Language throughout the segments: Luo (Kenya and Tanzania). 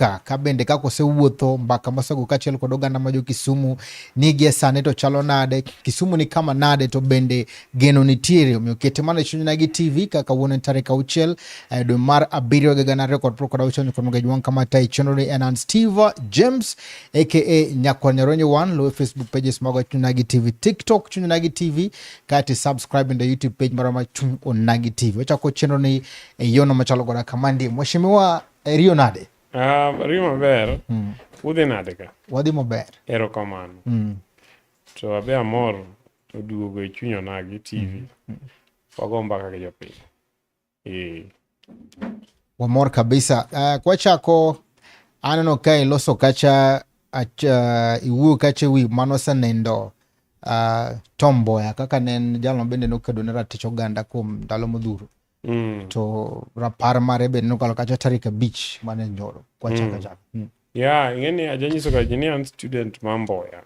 mbaka ka bende kaka osewuotho mbaka mosego kaachiel kod oganda ma jo Kisumu ni gie sani to chalo nade, Kisumu ni kama nade, to bende geno nitiere. Omiyo kete mana e chuny Onagi TV kaka wuon en tarik 6 dwe mar 7 higa 2026 nyakon Mgajwang' kama tai chenro ni en an Steve James aka Nyakwar Nyaronyo 1 luwe Facebook pages mago Chuny Onagi TV, TikTok Chuny Onagi TV, kaeto subscribe in the YouTube page marwa ma Chuny Onagi TV. Wachako chenro ni e yono machalo goda kamandi. Mheshimiwa, riyo nade? Riyo maber. Udhi nade ka? Wadhi maber. Erokamano. To abe amor oduogo e Chuny Onagi TV. Wago mbaka gi jopiny. Wamor kabisa. Kwachako aneno ka iloso kacha iwuoyo kacha ewi mano osenindo Tom Mboya kaka ne en jalno bende nokedo ne ratich oganda kuom ndalo modhuro. To rapar mare bende nokalo kacha tarik 5 mane nyoro kwachako chako. Yeah, ing'eni ajanyiso ga ji ni an student ma Mboya.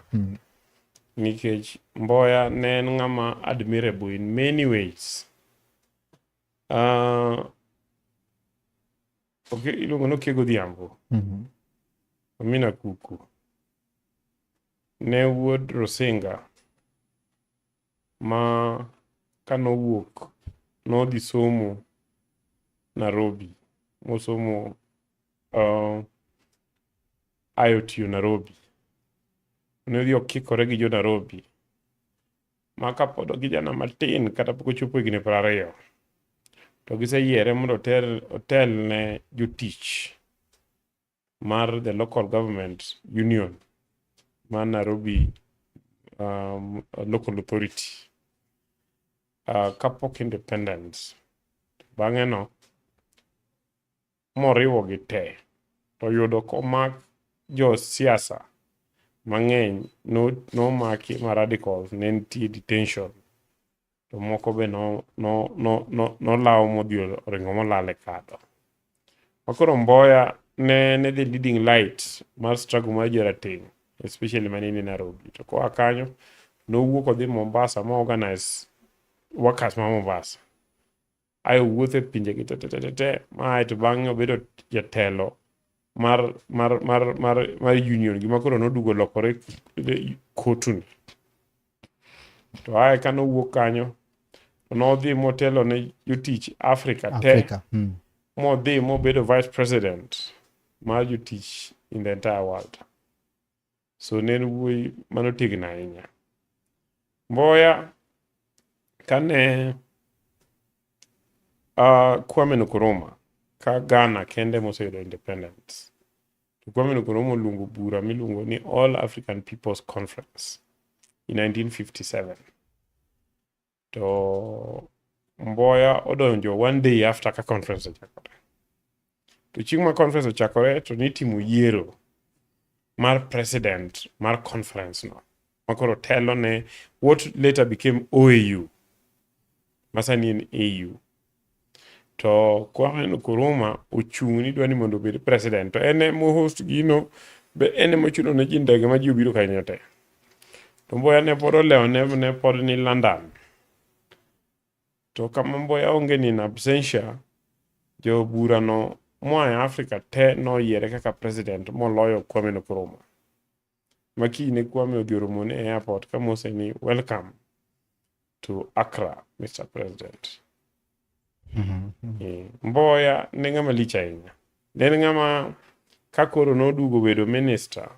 Nikech Mboya ne en ng'ama admirable in many ways. Okay, iluongo ni Okiego Odhiambo. Amina Kuku. Ne wuod Rosinga ma kanowuok nodhi somo Nairobi mosomo IOTU Nairobi. Ne odhi okikore gi jo Nairobi ma kapod kijana matin kata pok ochopo higni 20 to giseyiere mondo otel ne jotich mar the local government union mar Nairobi local authority kapok independence. Bang'e no moriwo gi te to yudo komak jo siasa mang'eny nomaki ma radicals ne nitie detention to moko be nolawo modhi oringo molal e kado. Makoro Mboya ne the leading light mar struggle mar jorateng' especially mane ni Nairobi. To koa kanyo nowuok odhi Mombasa ma organize workers ma Mombasa. Ae owuotho e pinje gi te te te te ma to bang'e obedo jatelo mar union gima koro noduogo lokore kotu ni. To ae ka nowuok kanyo to nodhi motelo ne jotich Africa te. Africa. Modhi mobedo vice president mar jotich in the entire world. So ne en wuoyi manotegno ahinya. Mboya kane Kwame Nkrumah ka Ghana kende moseyudo independence. To Kwame Nkrumah oluongo bura miluongo ni All African People's Conference in 1957. To Mboya odonjo one day after ka conference ochakore. To chieng' ma conference ochakore to nitimo yiero mar president mar conference no. Makoro telo ne what later became OAU. Masani en AU. To Kwame Nkrumah ochung' ni dwa ni mondo obed president. To en ema host gino be en ema ochulo ne ji ndege ma ji obiro kanyo te. To Mboya ne pod olewo ne pod ni London. To kama Mboya onge ni in absentia, jo bura no moa e Africa te noyiere kaka president moloyo Kwame Nkrumah. Ma kinyne Kwame odhi oromone e airport kamose ni welcome to Accra, Mr. President. Mboya ne ng'ama lich ahinya. Ne en ng'ama ka koro noduogo bedo minister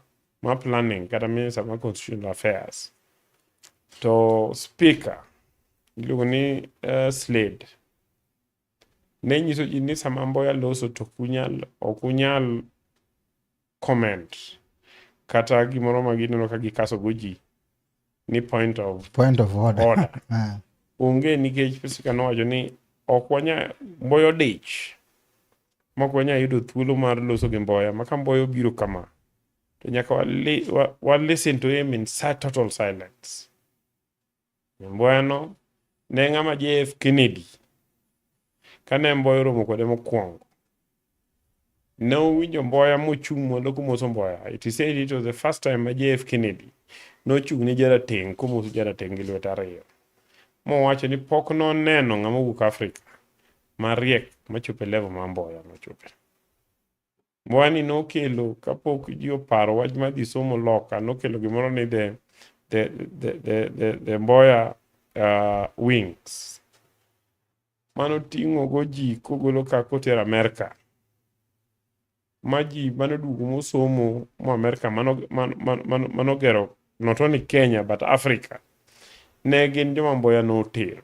ma planning kata minister ma constitutional affairs to speaker iluongo ni Slade ne nyiso ji ni sama Mboya loso to ok unyal comment kata gimoro ma gineno ka gikaso go ji ni point of point of order. Order. Onge nikech speaker nowacho ni ok wanya Mboya odich mok wanya yudo thuolo mar loso gi Mboya ma ka Mboya obiro kama to nyaka wa listen to him in total silence. Mboya no ne ng'ama JF Kennedy kane Mboya oromo kode mokwongo ne owinjo Mboya mochung' mondo komoso Mboya. It is said it was the first time ma JF Kennedy nochung' ne jarateng' komoso jarateng' gi lwete ariyo. Mowacho ni pok noneno ng'ama owuok Afrika mariek machopo e level ma Mboya nochope. Mboya ni nokelo kapok ji oparo wach mar dhi somo loka, nokelo gimoro ni the Mboya wings. Mano ting'o go ji kogolo ka kotero Amerka. Ma ji manoduogo mosomo mo Amerka manogero not only Kenya but Africa. Ne gin joma Mboya notero.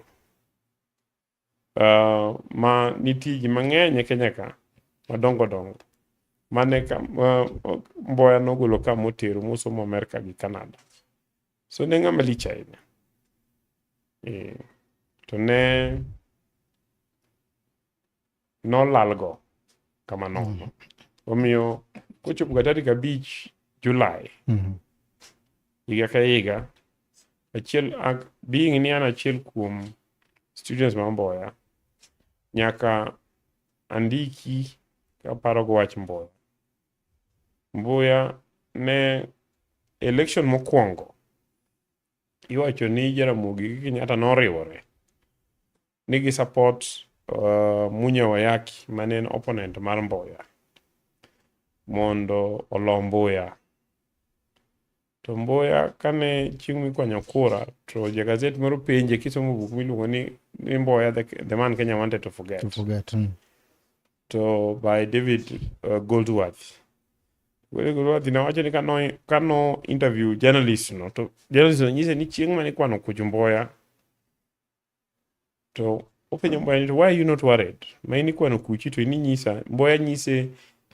Ma nitie ji mang'eny e Kenya ka madongo dongo mane ka Mboya nogolo ka motero mosomo Amerka gi Canada. So ne ng'ama lich ahinya. To ne nolalgo kama nono. Omiyo kochopo ga tarik 5 Julai higa ka higa, achiel being ni an achiel kuom students ma Mboya, nyaka andiki kaparo go wach Mboya. Mboya ne election mokwongo iwacho ni Jaramogi gi Kenyatta noriwore ni gi support Munya Wayaki mane en opponent mar Mboya mondo olo Mboya. To Mboya kane chieng' mikwanyo kura to jagazet moro penje kisomo buk miluongo ni Mboya the man Kenya wanted to forget. To forget. To by David Goldsworth. David Goldsworth nowacho ni kano interview journalist no, to journalist no nyise ni chieng' mane ikwano kuch Mboya to openjo Mboya ni to why are you not worried? Ma in ikwano kuchi to in inyisa Mboya nyise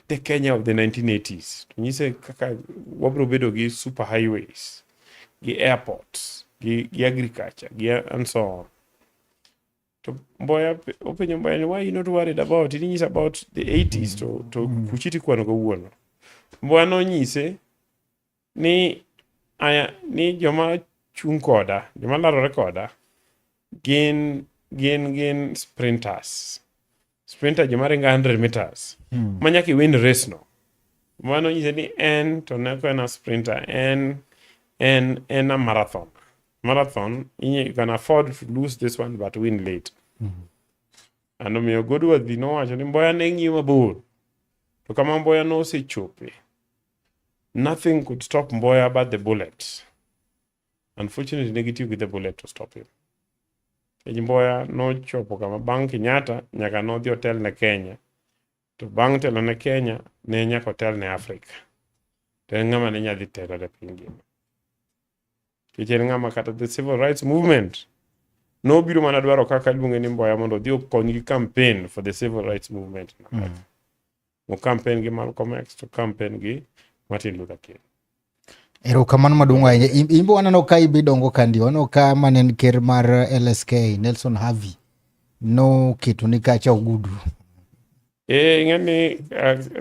the Kenya of the 1980s. To nyise kaka wabro bedo gi super highways, gi airports, gi agriculture, gi and so on. To Mboya openjo Mboya ni why are you not worried about it? Inyisa about the 80s to kuchi tikwano kawuono. Mboya nonyise ni aya ni joma chung' koda, joma larore koda gin sprinters. Sprinter joma ringo 100 meters. Ma nyaka iwin race no. Mano nyise ni en to ne ok en a sprinter, en a marathon. Marathon, you can afford to lose this one but win late. And omiyo Godworthy nowacho ni Mboya ne ng'iyo mabor. To kama Mboya nosechope, nothing could stop Mboya but the bullet. Unfortunately, ne gitiyo gi the bullet to stop him. Nikech Mboya nochopo kama bang' Kenyatta nyaka nodhi otel ne Kenya. To bang' telo ne Kenya, ne nyaka otel ne Africa. To en ng'ama ne nyadhi telo ne piny ngima. Nikech en ng'ama kata the civil rights movement nobiro mana dwaro kaka iluonge ni Mboya mondo odhi okony gi campaign for the civil rights movement in America. O campaign gi Malcolm X to campaign gi Martin Luther King. Erokamano maduong' ahinya. In be waneno ka ibe idongo kandi, waneno ka mane en ker mar LSK Nelson Havi noketoni kacha ogudu. Ing'e ni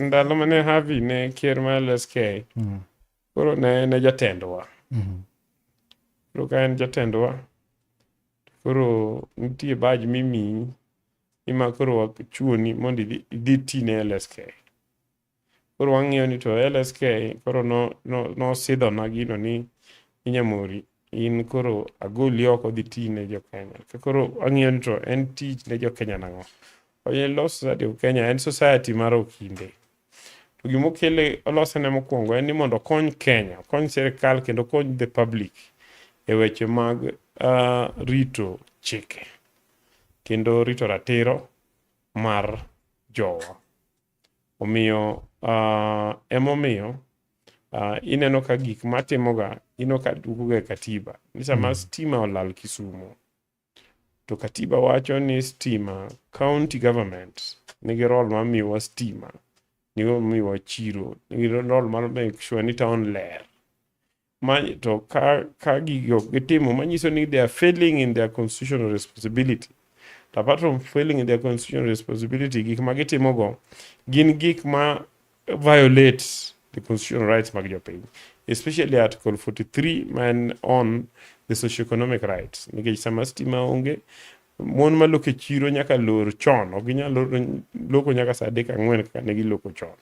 ndalo mane Havi ne ker mar LSK, koro ne en jatendwa. Koro ka en jatendwa, koro nitie badge mimiyi ima koro wachuoni mondo idhi ti ne LSK. Koro wang'iyo ni to LSK koro nosidhona gino ni Nyamori in koro agoli oko dhi ti ne jo Kenya. Koro ang'iyo ni to en tich ne jo Kenya nang'o? Oye Law Society of Kenya en society mar okinde. To gimokele olosene mokwongo en ni mondo okony Kenya, okony sirikal kendo okony the public e weche mag rito chike kendo rito ratiro mar jowa. Omiyo emomiyo ineno ka gik matimoga ineno ka duogoga e katiba ni sama stima olal Kisumo to katiba wacho ni stima county government nigi role mar miyowa stima, nigi role mar miyowa chiro, nigi role mar make sure ni town ler. Ma to ka gigi ok gitimo manyiso ni they are failing in their constitutional responsibility. To apart from failing in their constitutional responsibility, gik ma gitimogo gin gik ma violate the constitutional rights mag jopiny, especially Article 43 ma en on the socio-economic rights. Nikech sama stima onge, mon maloko e chiro nyaka lor chon, ok ginyal loko nyaka saa 3 4 kaka ne giloko chon.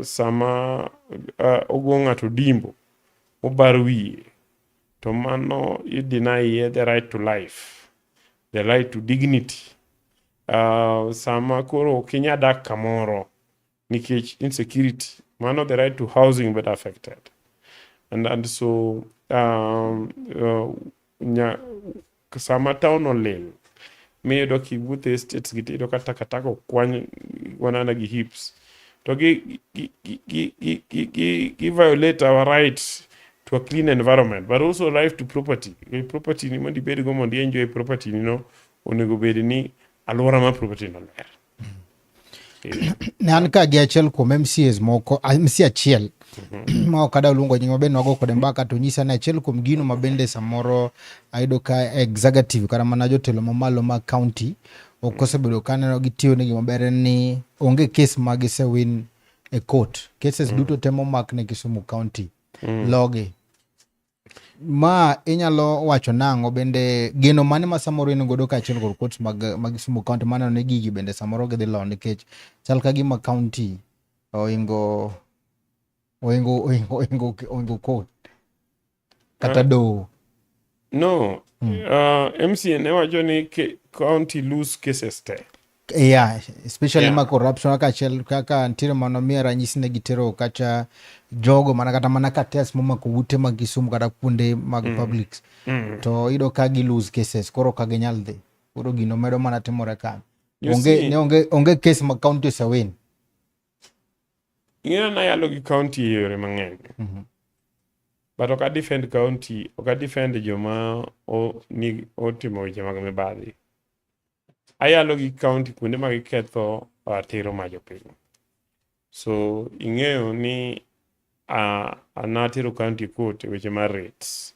Sama ogo ng'ato dimbo, obar wiye, to mano i deny ye the right to life, the right to dignity. Sama koro ok inyal dak kamoro nikech insecurity, mano the right to housing bedo affected. And so sama town olil miyudo kiwuotho e estates gi tiyudo ka takataka okwany wanana gi heaps to gi violate our rights to a clean environment but also right to property. Property ni mondo ibedgo mondo i enjoy property ni no onego bed ni alwora mar property no ler. Ne an ka gi achiel kuom MCAs moko, MCA achiel ma ok adwa luongo nying maber nwago kode mbaka to nyisa ni achiel kuom gino ma bende samoro ayudo ka executive kata mana jotelo mamalo mag county ok osebedo ka neno gitiyo negi maber en ni onge kes ma gisewin e court. Cases duto te momak ne Kisumu County logi. Ma inyalo wacho nang'o bende geno mane ma samoro in godo kaachiel kod courts mag Kisumu County maneno ni gigi bende samoro gidhi lo nikech chal ka gima county oingo oingo oingo oingo oingo court kata doho. No, MCA ne wacho ni county lose cases te. Yeah, especially ma corruption kaka achiel kaka nitiere mano miya ranyisi ne gitero kacha jogo mana kata mana cartels momako ute mag Kisumu kata kuonde mag publics to iyudo ka gi lose cases koro ka ginyal dhi koro gino medo mana timore kanyo. You Onge see, ne onge case ma county osewin. Ing'eyo nayalo gi county e yore mang'eny. But ok a defend county, ok a defend joma ni otimo weche mag mibadhi. Ayalo gi county kuonde ma giketho ratiro mar jopiny. So ing'eyo ni natero county court e weche mar rates.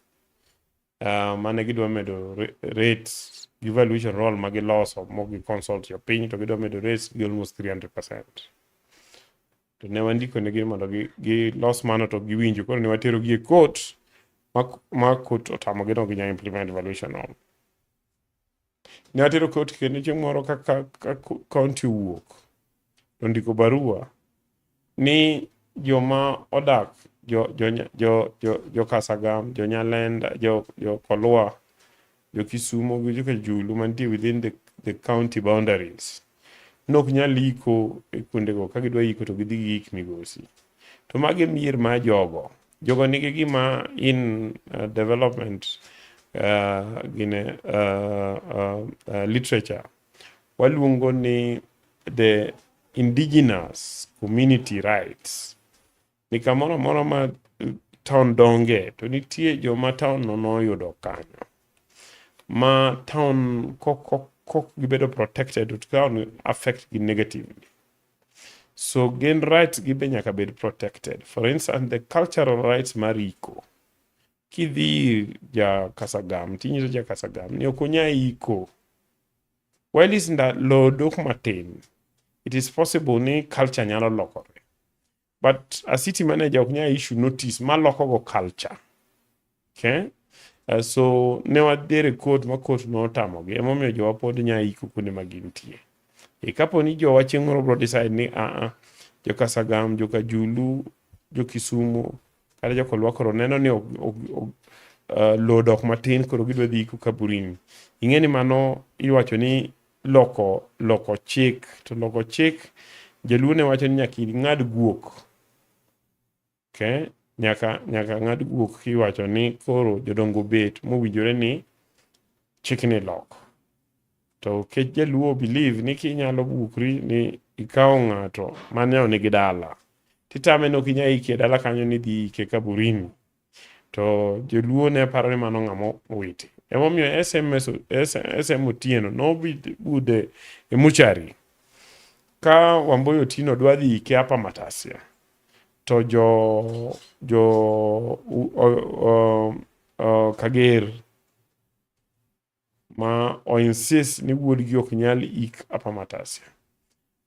Mane gidwa medo rates gi valuation roll ma giloso mok gi consult jopiny to gidwa medo rates gi almost 300%. To ne wandiko negi mondo gilos mano to giwinjo koro ne watero gi e court ma court otamogi ni ok ginyal implement valuation roll. Ne watero court kendo chieng' moro ka county owuok to ondiko barua ni joma odak jo Kasagam, jo Nyalenda, jo Kolwa, jo Kisumo gi jo Kajulu mantie within the county boundaries nok nyal iko e kuondego ka gidwa iko to gidhi giik Migosi. To magi mier mar jogo. Jogo nigi gima in development gine literature waluongo ni the indigenous community rights. Ni kamoro amora ma town donge to nitie joma town no noyudo kanyo. Ma town kok gibedo protected to town affect gi negatively. So gin rights gi be nyaka bed protected. For instance, the cultural rights mar iko. Kidhi ja Kasagam, tinyiso ja Kasagam ni ok onya iko. While is lowo dok matin, it is possible ni culture nyalo lokore. But a city manager ok nyal issue notice maloko go culture. Okay? So ne wadhi e court ma court notamogi. Emomiyo jowa pod nya iko kuonde ma gintie. E kapo ni jowa chieng' moro bro decide ni aa, jo Kasagam, jo Kajulu, jo Kisumu, kata jo Kolwa koro neno ni lowo dok matin koro gidwa dhi iko Kaburini. Ing'e ni mano iwacho ni loko chik to loko chik jaluo ne wacho ni nyaka ing'ad guok. Okay? Nyaka ng'ad guok kiwacho ni koro jodongo obet mowinjore ni chikni lok. To kech jaluo believe ni kinyalo bukri ni ikawo ng'ato mane nigi dala titame ni ok inyal ike e dala kanyo ni idhi ike Kaburini. To joluo ne paro ni mano ng'ama owiti. Emomiyo SMS, SM Otieno nobudhe e mochari ka Wambui Otieno dwa dhi ike Upper Matasia to jo Kager ma o insist ni wuodgi ok nyal ik Upper Matasia.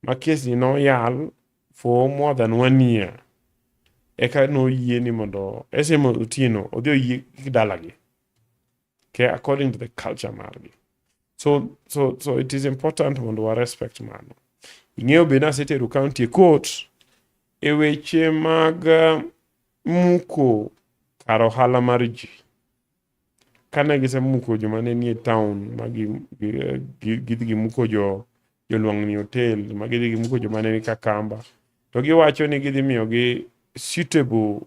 Ma kes ni noyal for more than one year. Eka noyie ni mondo SM Otieno odhi oyik dalagi. Okay, according to the culture margi. So it is important mondo wa respect mano. Ing'eyo be nasetero county e court e weche mag muko kar ohala mar ji. Kane gisemuko joma ne nie town ma gidhi gimuko jo Jolwang'ni Hotel ma gidhi gimuko joma ne ni Kakamba. To giwacho ni gidhi miyogi suitable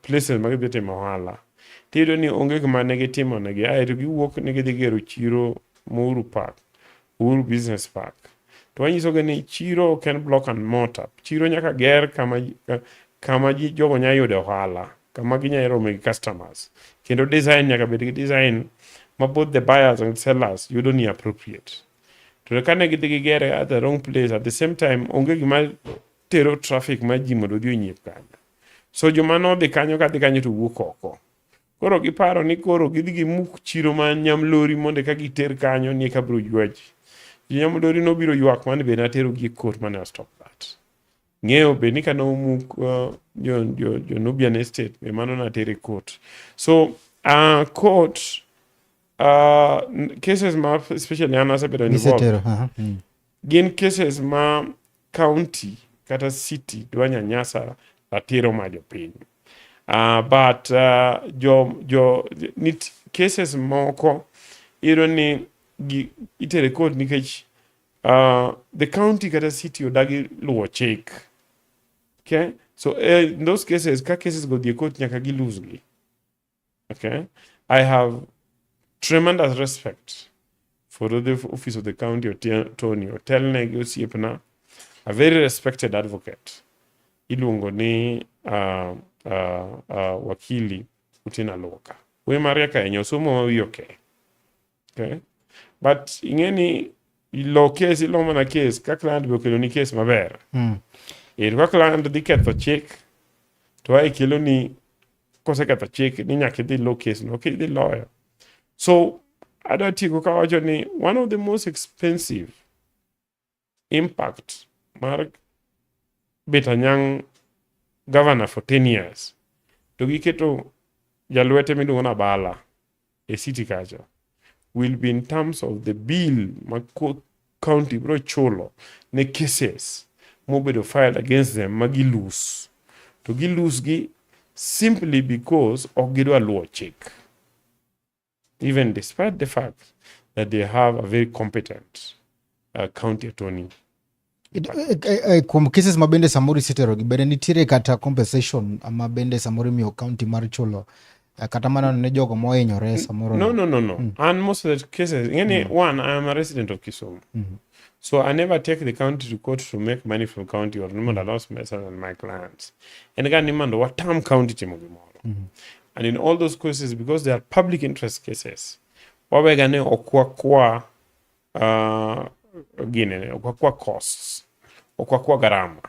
places ma gidhi timo ohala. Tiyudo ni onge gima ne gitimo negi. Aeto giwuok ni gidhi gero chiro Uhuru Park, Uhuru Business Park. To wanyisogi ni chiro ok en block and mortar. Chiro nyaka ger kama, kama ji jogo nyalo yude ohala, kama ginyalo rome gi customers. Kendo design nyaka bed gi design ma both the buyers and sellers yudo ni appropriate. To kane gidhi gigere at the wrong place at the same time onge gima tero traffic mar ji mondo odhi onyiep kanyo. So joma nodhi kanyo kadhi kanyo to wuok oko. Koro giparo ni koro gidhi gimuk chiro ma Nyamlori mondo eka giter kanyo ni eka biro ywa ji. Jo Nyamlori nobiro ywak mane be natero gi e court mane o stop that. Ng'eyo be ni kane omuk jo Nubian Estate be mano natere e court. So court cases ma especially an asebedo involved Misetero. Aha. Gin cases ma county kata city dwa nyanyasa ratiro mar jopiny. But jo, jo, nit, cases moko iyudo ni gi, itere court nikech the county kata city odagi luwo chik. Okay? So in those cases, ka cases go dhi e court nyaka gi lose gi. Okay? I have tremendous respect for the office of the county attorney. Otelne gi osiepna, a very respected advocate. Iluongo ni wakili Otieno Aluoka. Wuoyi mariek ahinya, osomo ma wiye oke. Okay? But ing'e ni ilo case, ilo mana case, ka client be okeloni case maber. Ero ka client dhi ketho chik, to ae keloni koseketho chik ni nyaka idhi lo case no, ok idhi loyo. So adwa tieko kawacho ni one of the most expensive impact mar bet Anyang' governor for 10 years to giketo jalwete miluongo ni Abala e city kacha will be in terms of the bill ma county biro chulo ne cases mobedo filed against them ma gi lose to gi lose gi simply because ok gidwa luwo chik even despite the fact that they have a very competent county attorney. Kuom cases ma bende samoro iseterogi bende nitiere kata compensation ma bende samoro imiyo county mar chulo kata mana ne jogo mohinyore samoro No. And most of the cases, mm. One, I am a resident of Kisumu. So I never take the county to court to make money from county or mondo alos myself and my clients. En ga ni mondo watam county timo gimoro. And in all those cases, because they are public interest cases, wawega ne ok wakwa ginene, ok wakwa costs, ok wakwa garama.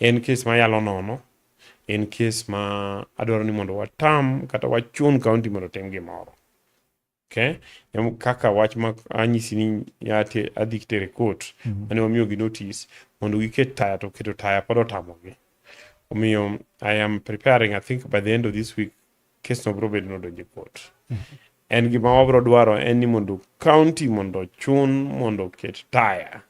En case ma yalo nono, en case ma adwaro ni mondo watam kata wachun county mondo otim gimoro. Okay? Kaka wach ma anyisi ni yate adhi tere court, mane wamiyogi notice mondo giket taya to keto taya pod otamogi. Omiyo I am preparing, I think by the end of this week, case no biro bedo nodonjo e court. En gima wabiro dwaro en ni mondo county mondo chun mondo oket taya.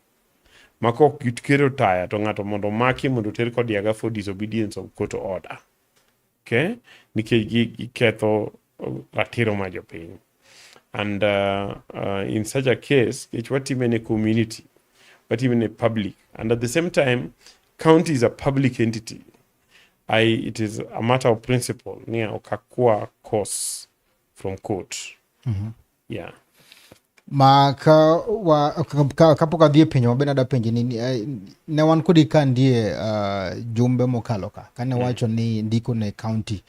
Ma kok giketo taya to ng'ato mondo omaki mondo oter Kodiaga for disobedience of court order. Okay? Nikech giketho ratiro mar jopiny. And in such a case, nikech watime ne community, watime ne public, and at the same time, county is a public entity. It is a matter of principle. Ni ok akwa costs from court. Yeah. Ma ka wa ka, kapok adhi e penjo maber adwa penji ni ne wan kodi ka ndie jumbe mokalo ka kane wacho ni ndiko ne county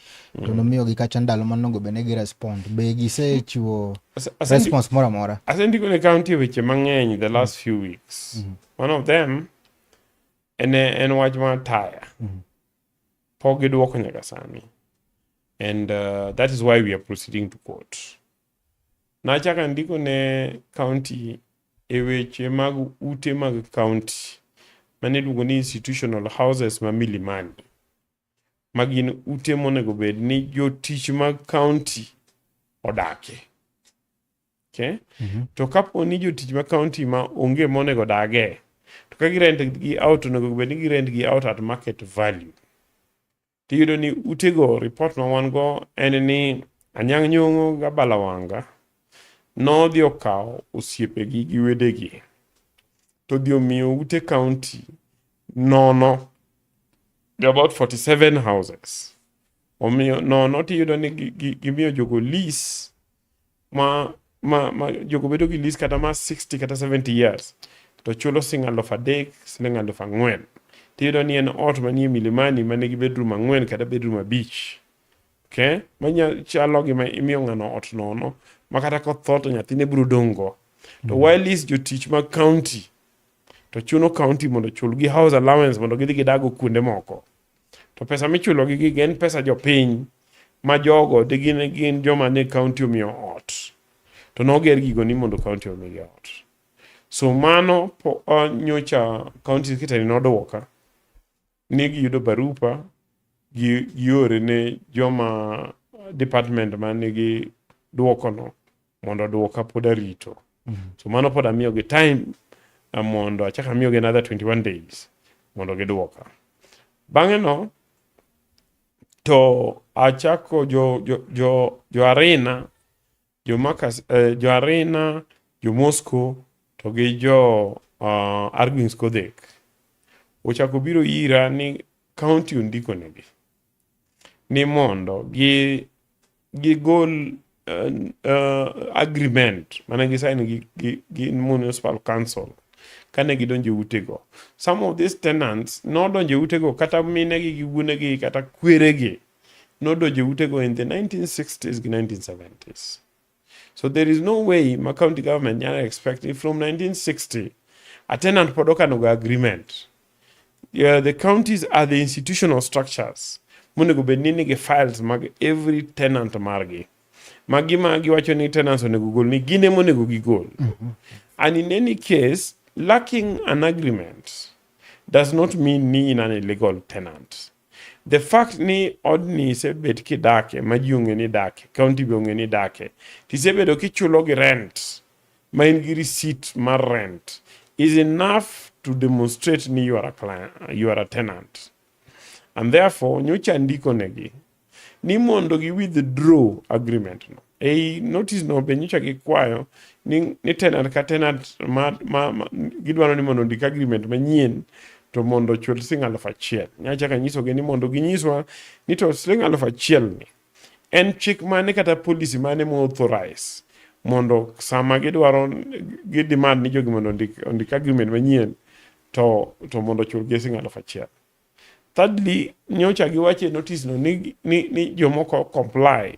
to nomiyogi kacha ndalo manonego bed ni gi respond be gisechiwo response moro amora? Asendiko ne county weche mang'eny the last few weeks. One of them en wach mar taya. Pok giduoko nyaka sani. And that is why we are proceeding to court. Nachako andiko ne county e weche mag ute mag county mane iluongo ni institutional houses ma Milimani. Ma gin ute monego bed ni jotich mag county odake. Okay? To kapo ni jotich mag county ma onge monego dage, to ka girent gi out onego bed ni girent gi out at market value. Tiyudo ni utego report ma wan go en ni Anyang' Nyong'o gi Abala Wanga nodhi okawo osiepegi gi wedegi. to dhi omiyo ute county nono. There are about 47 houses. Omiyo nono tiyudo ni gimiyo jogo lease ma jogo bedo gi lease kata ma 60 kata 70 years to chulo siling 3,000, siling 4,000. Tiyudo ni en ot manie Milimani manigi bedroom 4 kata bedroom 5. Okay? Manya chalo gima imiyo ng'ano ot nono ma kata kotho to nyathine biro dong' go. To while lease jotich mag county to chuno county mondo ochul gi house allowance mondo gidhi gidago kuonde moko. To pesa michulo gi gi en pesa jopiny ma jogo de gin joma ne county omiyo ot. To noger gigo ni mondo county omigi ot. So mano nyocha county secretary nodwoka ni giyudo barupa gi giore ne joma department manigi duokono mondo oduoka pod arito. So mano pod amiyogi time mondo achak amiyogi another 21 days mondo giduoka. Bang'e no to achako jo Arena, jo Marcus, jo Arena, jo Moscow to gi jo Argwings Kodhek ochako biro ira ni county ondiko negi ni mondo gi gigol agreement mane gisign gi municipal council kane gidonjo e utego. Some of these tenants nodonjo e utego kata minegi gi wuonegi kata kweregi nodonjo e utego in the 1960s gi 1970s. So there is no way ma county government nyalo expect ni from 1960 a tenant pod okanogo agreement. Yeah, the counties are the institutional structures monego bed ni nigi files mag every tenant margi. Ma gima giwacho ni tenants onego gol ni gin ema onego gigol. And in any case, lacking an agreement does not mean ni in an illegal tenant. The fact ni odni isebet kidake ma ji ong'e ni idake, county be ong'e ni idake, tisebedo kichulo gi rent ma in gi receipt mar rent is enough to demonstrate ni you are a client, you are a tenant. And therefore, nyocha ndiko negi ni mondo gi withdraw agreement no. Ei notice no be nyocha gikwayo ni tenant ka tenant ma gidwaro ni mondo ondik agreement manyien to mondo ochul siling 1,000. Nyachako anyisogi ni mondo ginyiswa ni to siling 1,000 ni en chik mane kata policy mane mo authorize mondo sama gidwaro gi demand ni jogi mondo ondik agreement manyien to mondo ochul gi siling 1,000. Thirdly, nyocha giwacho e notice no ni jomoko comply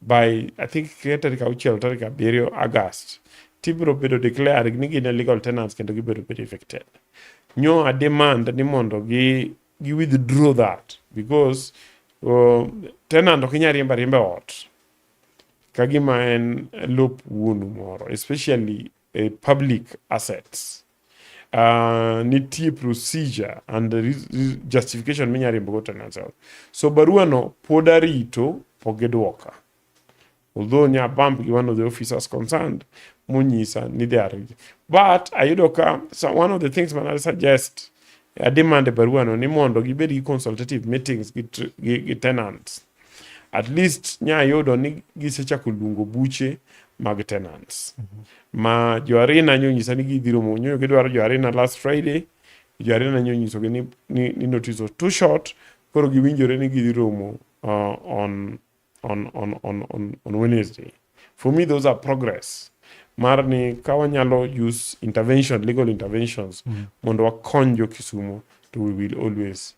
by I think tarik 6 tarik 7 August tibiro bedo declared ni gin illegal tenants kendo gibiro bedo evicted. Nyo a demand ni mondo gi withdraw that because tenant ok inyal riembo ariemba e ot ka gima en lop wuonu moro, especially public assets. Nitie procedure and justification minyalo riembo go tenants e ot. So barua no pod arito pok giduoka. Although nya bump gi one of the officers concerned monyisa ni they are, but ayudo ka so one of the things man I suggest a demand e barua no ni mondo gibed gi consultative meetings gi tenants. At least nya yudo ni gisechako luongo buche mag tenants. Ma jo Arena nyonyisa ni gidhi romo nyo gidwaro jo Arena last Friday. Jo Arena nyonyisogi ni notice was too short koro giwinjore ni gidhi romo on Wednesday. For me those are progress. Mar ni ka wanyalo use intervention, legal interventions mondo wakony jo Kisumu to we will always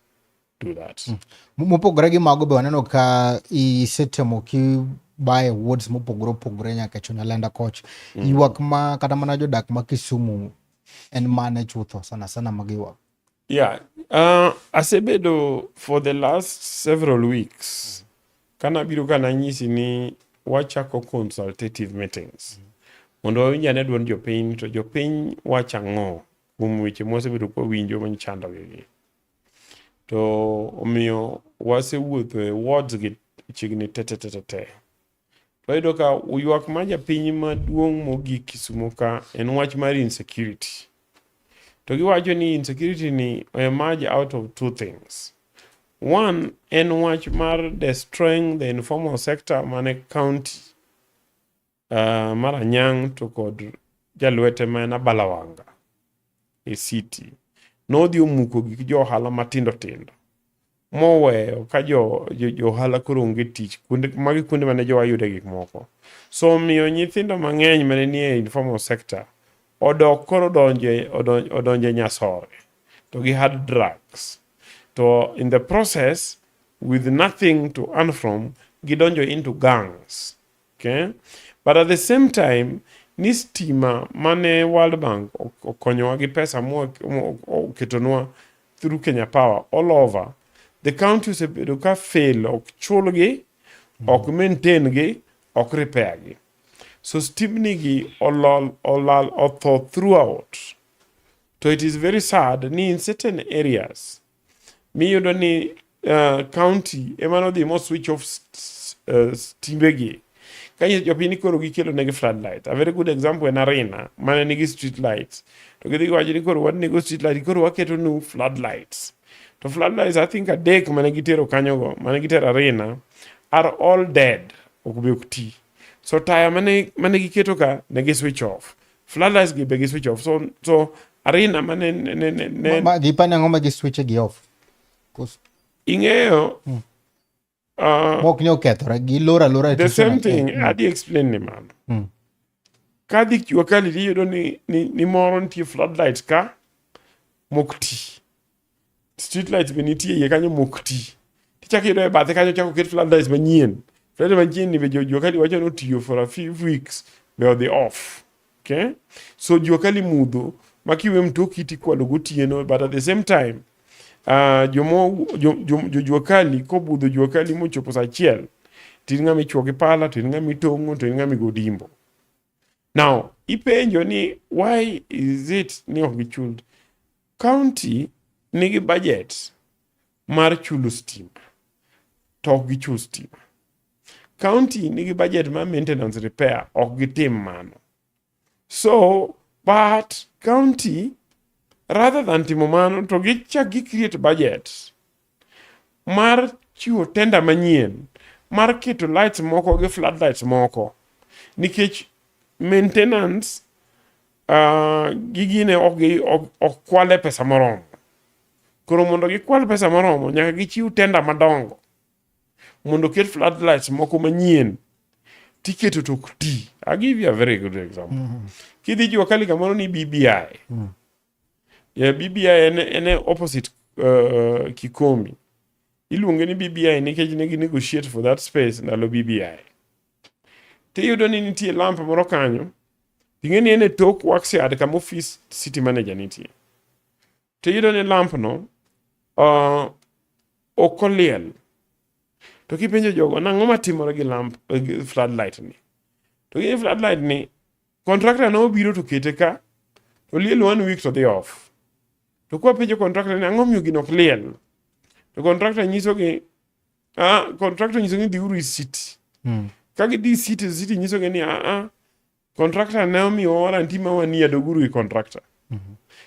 do that. Mopogore gi mago be waneno ka isetemo kibaye wards mopogore opogore nyaka e chuny Nyalenda koch. Ywak ma kata mana jodak ma Kisumu en mane chutho sana sana magiywak? Yeah, asebedo for the last several weeks. Kana biro ka nanyisi ni wachako consultative meetings. Mondo wawinj ane duond jopiny to jopiny wacho ang'o kuom weche mwasebedo kwawinjo machandogi gi. To omiyo wasewuotho e wards gi chiegni te te te te te. To wayudo ka ywak mar japiny maduong' mogik Kisumu ka en wach mar insecurity. To giwacho ni insecurity ni emerge out of two things. One en wach mar destroying the informal sector mane county mar Anyang' to kod jalwete ma en Abalawanga. e city nodhi omuko gik jo ohala matindo tindo moweyo ka jo ohala koro onge tich kuonde magi kuonde mane jowa yude gik moko. So omiyo nyithindo mang'eny mane nie informal sector odok koro odonje nyasore to gi hard drugs to in the process with nothing to earn from gidonjo into gangs. Okay? But at the same time ni stima mane World Bank okonyowa gi pesa moketonwa through Kenya Power all over the county osebedo ka fail, ok chulgi, ok maintain gi, ok repair gi. So stimni gi olal, olal otho throughout. To it is very sad ni in certain areas miyudo ni county ema nodhi mo switch off stimbegi ka jopiny ni koro gikelo negi floodlight. A very good example en Arena mane nigi street lights to gidhi giwacho ni koro wanego street light, koro waketo nu floodlights. To floodlights, I think adek mane gitero kanyogo, mane gitero Arena, are all dead, ok be ok ti. So taya mane giketo ka ne gi switch off, floodlights gi be gi switch off. So Arena mane ne Ma, gipani ang'o ma gi switch gi off? Ing'eyo Mok ne okethore, giloro alora. The same thing adi explain ni mano. Kadhi Jua Kali tiyudo ni moro nitie floodlights ka mok ti, street lights be nitie iye kanyo mok ti. Tichako iyudo e bathe kanyo chako ket floodlights manyien. Floodlights manyien ni be jo Jua Kali wacho ni otiyo for a few weeks be odhi off. Okay, so Jua Kali mudho ma kiwe mtoki tikwalo gotieno. But at the same time jomo jo Jua Kali kobudho Jua Kali mochopo saa achiel, to in ng'ama ichuo gi pala, to in ng'ama itong'o, to in ng'ama igo dimbo. Now ipenjo ni why is it ni ok gichul? County nigi budget mar chulo stima to ok gichul stima. County nigi budget mar maintenance repair, ok gitim mano. So but county, rather than timo mano, to gichak gi create budget mar chiwo tender manyien mar keto lights moko gi floodlights moko, nikech maintenance gi gine ok kwale pesa moromo. Koro mondo gikwal pesa moromo, nyaka gichiw tender madongo mondo oket floodlights moko manyien tiketo to ok ti. I give you a very good example. Kidhi Jua Kali kamoro ni BBI. Yeah, BBI en opposite Kikomi. Iluonge ni BBI nikech ne gi negotiate for that space ndalo BBI. Tiyudo ni nitie lamp moro kanyo. Ting'e ni en e tok works yard kama office city manager nitie. Tiyudo ni lamp no ok oliel. To kipenjo jogo nang'o matimore gi lamp, gi floodlight ni? To gi floodlight ni contractor nobiro to kete ka to liel one week to dhi off. To kwapenjo contractor ni ang'o miyo gino ok liel? To contractor nyisogi, ah, contractor nyisogi ni dhiuru e city. Ka gidhi city, city nyisogi ni ah, ah, contractor ne omiyo warranty ma one year, doguru ir contractor.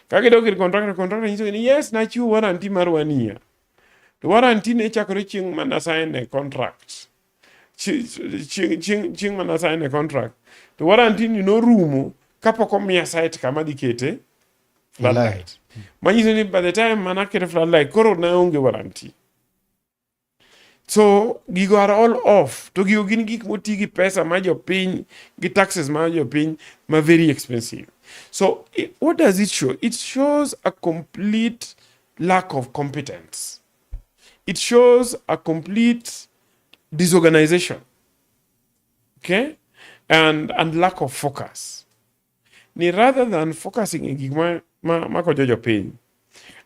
Ka gidok ir contractor, contractor nyisogi ni yes, nachiwo warranty mar one year. To warranty ne chakore chieng' mana sign e contract. Chieng' mana sign e contract. To warranty ni norumo kapok omiya site kama dhi kete floodlight. Manyiso ni by the time mana keto floodlight koro ne onge warranty. So gigo are all off. To gigo gin gik moti gi pesa ma jopiny, gi taxes ma jopiny ma very expensive. So what does it show? It shows a complete lack of competence. It shows a complete disorganization. Okay? And lack of focus. Ni rather than focusing e gik ma konyo jopiny.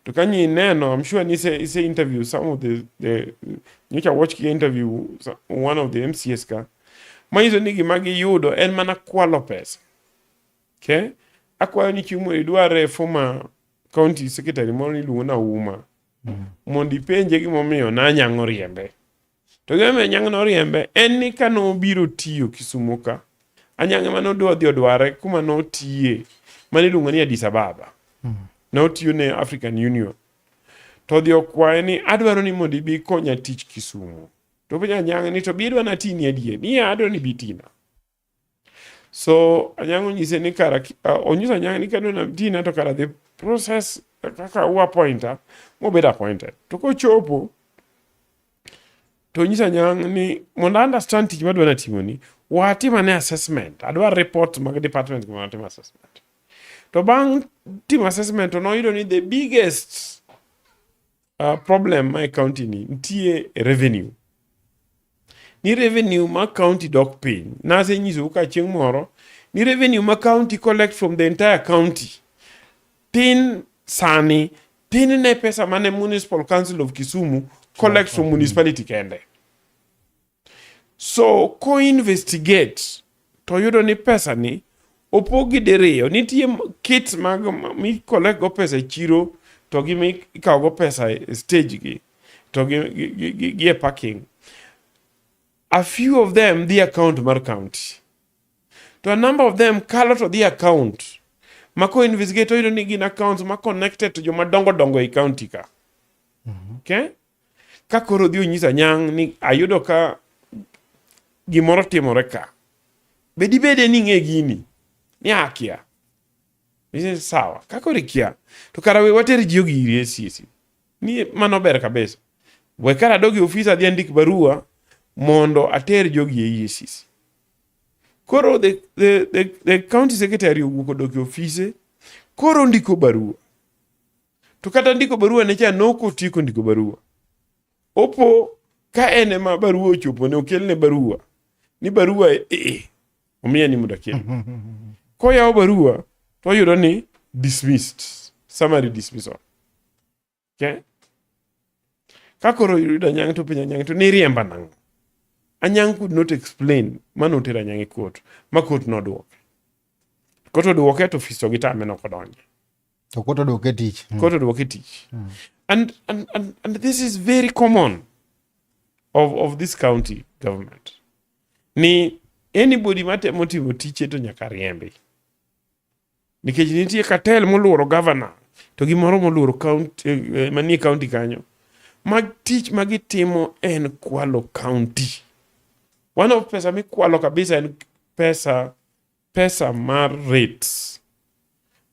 To ka nyi neno, I'm sure ni ise interview some of the nyocha watch ki interview one of the MCAs ka. Manyiso ni gima giyudo en mana kwalo pesa. Okay? Akwayo ni chieng' moro idware former county secretary moro niluongo na Uma. Mondo ipenje gimomiyo Nanyang' oriembe. To gimomiyo Anyang' noriembe en ni ka nobiro tiyo Kisumu ka, Anyang' ema nodwa dhi odware kuma notiye mane iluongo ni Addis Ababa. Notiyo ne African Union. To odhi okwaye ni adwaro ni mondo ibi konya tich Kisumu. To penjo Anyang' ni to bi idwa natini adier? Niya, adwaro ni bi tina. So Anyang' onyise ni kara onyiso Anyang' ni kadwa natina to kara dhi Process kaka u appointa mobed appointed. To kochopo to nyisa Anyang' ni mondo a understand tich madwa natimoni, watim ane assessment. Adwa report mag department mondo atim assessment. To bang' timo assessment to noyudo ni the biggest problem ma e county ni nitie revenue. Ni revenue ma county dok piny. Nasenyisou ka chieng' moro ni revenue ma county collect from the entire county tin sani tin ne pesa mane Municipal Council of Kisumu collect from municipality kende. So ko investigate to yudo ni pesa ni opogi diriyo. Nitie kits mag mi collect go pesa e chiro to gi mi ikawo go pesa e stage gi to gi e parking. A few of them dhi account mar county. To a number of them kalo to dhi account. Ma ko investigate to yudo ni gin accounts ma connected to joma dongo dongo e county ka. Okay? Ka koro odhi onyiso Anyang' ni ayudo ka gimoro timore ka. Be dibede ni ing'e gini? Ni akia. Ni sawa. Ka koro ikia, to kara we water jogi ir EACC. Ni mano ber kabisa. We kara adog e ofis adhi andik barua mondo ater jogi e EACC. Koro the county secretary owuok odok e ofise, koro ondiko barua. To kata ndiko barua ne cha nok otieko ndiko barua. Opo ka en ema barua ochopo ne okelne barua. Ni barua e, e omiye ni mondo akel. Koyawo barua to oyudo ni dismissed. Summary dismissal. Okay? Ka koro oyudo Anyang' to penjo Anyang' to niriemba nang'o? Anyang' could not explain mano otero Anyang' e court ma court nodwoke. Court odwoke to ofis to gitame nok odonje. To court odwoke tich. Court odwoke tich. And this is very common of this county government. Ni anybody matemo timo tiche to nyaka riembi. Nikech nitie cartel moluoro governor to gimoro moluoro county, manie county kanyo. Mag tich ma gitimo en kwalo county. One of pesa mikwalo kabisa en pesa mar rates.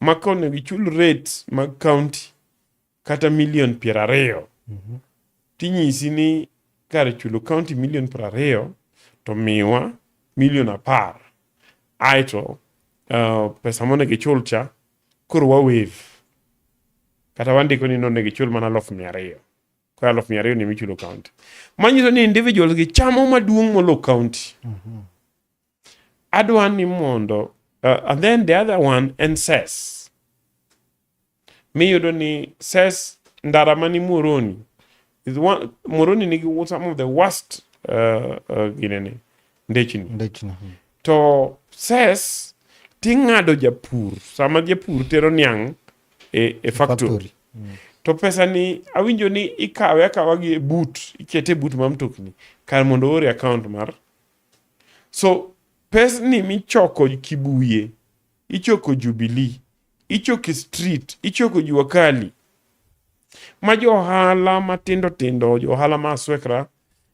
Ma konego ichul rates mag county kata milion 20. Tinyisi ni kar chulo county milion 20 to miwa milion 10. Aeto pesa monego ichul cha koro wa waive. Kata wandiko ni nonego ichul mana 200,000. Koro 200,000 ni michulo county. Manyiso ni individuals gi chamo maduong' molo county. Adwa ni mondo and then the other one en cess. Miyudo ni cess ndara mani Muhoroni is one, Muhoroni nigi some of the worst ginene ndechni. Ndechni. To cess ting'ado japur sama japur tero niang' e factory. Factory. To pesa ni awinjo ni ikawe akawa gi e boot, ikete e boot mar mtokni kar mondo oor e account mar. So pesni michoko Kibuye, ichoko Jubilee, ichoko street, ichoko Jua Kali. Ma jo ohala matindo tindo, jo ohala ma aswekra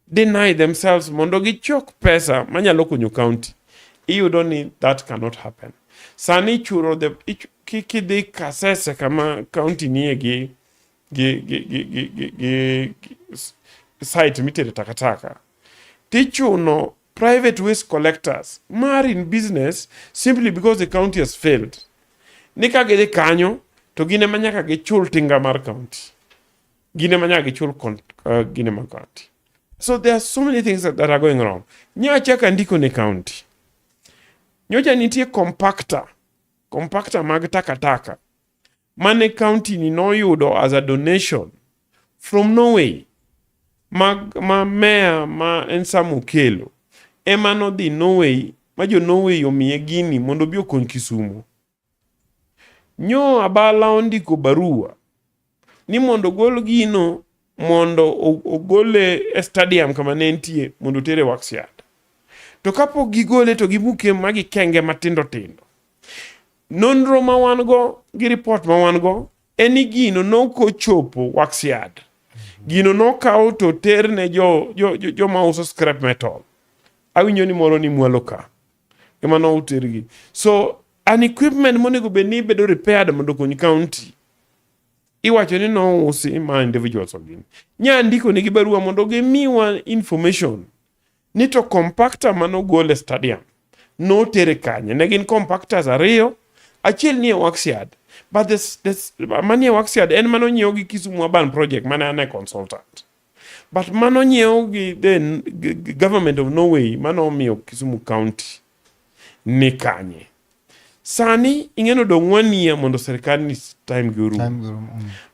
deny themselves mondo gichok pesa manyalo konyo county. Iyudo ni that cannot happen. Sani ichuro the kidhi Kasese kama county nie gi site mitere takataka. Tichuno private waste collectors mar in business simply because the county has failed. Ni ka gidhi kanyo to gin ema nyaka gichul tinga mar county. Gin ema nyaka gichul gine mar county. So there are so many things that are going wrong. Nyocha andiko ne county. Nyocha nitie compactor mag takataka mane county ni noyudo as a donation from Norway ma mayor ma en Sam Okello ema nodhi Norway ma jo Norway omiye gini mondo obi okony Kisumu. Nyo Abala ondiko barua ni mondo ogol gino mondo ogole e stadium kama ne entie mondo otere Works Yard. To kapok gigole to gimuke ma gikenge matindo tindo. Nonro ma wan go gi report ma wan go en ni gino nokochopo Works Yard. Gino nokaw to ter ne joma uso scrap metal. Awinjo ni moro ni mwalo ka. Ema notergi. So an equipment monego bed ni bedo repaired mondo okony county. Iwacho ni nousi ma individuals ok gin. Nya ndiko nigi barua mondo gimiwa information ni to compactor manogol e stadium notere kanye. Ne gin compactors ariyo, achiel nie works yard. But this, manie works yard en manonyiew gi Kisumu Urban Project mane an e consultant. But manonyiew gi the government of Norway manomiyo Kisumu County ni kanye. Sani ing'eno dong' one year mondo sirkal ni time gi orum. Time gi orum.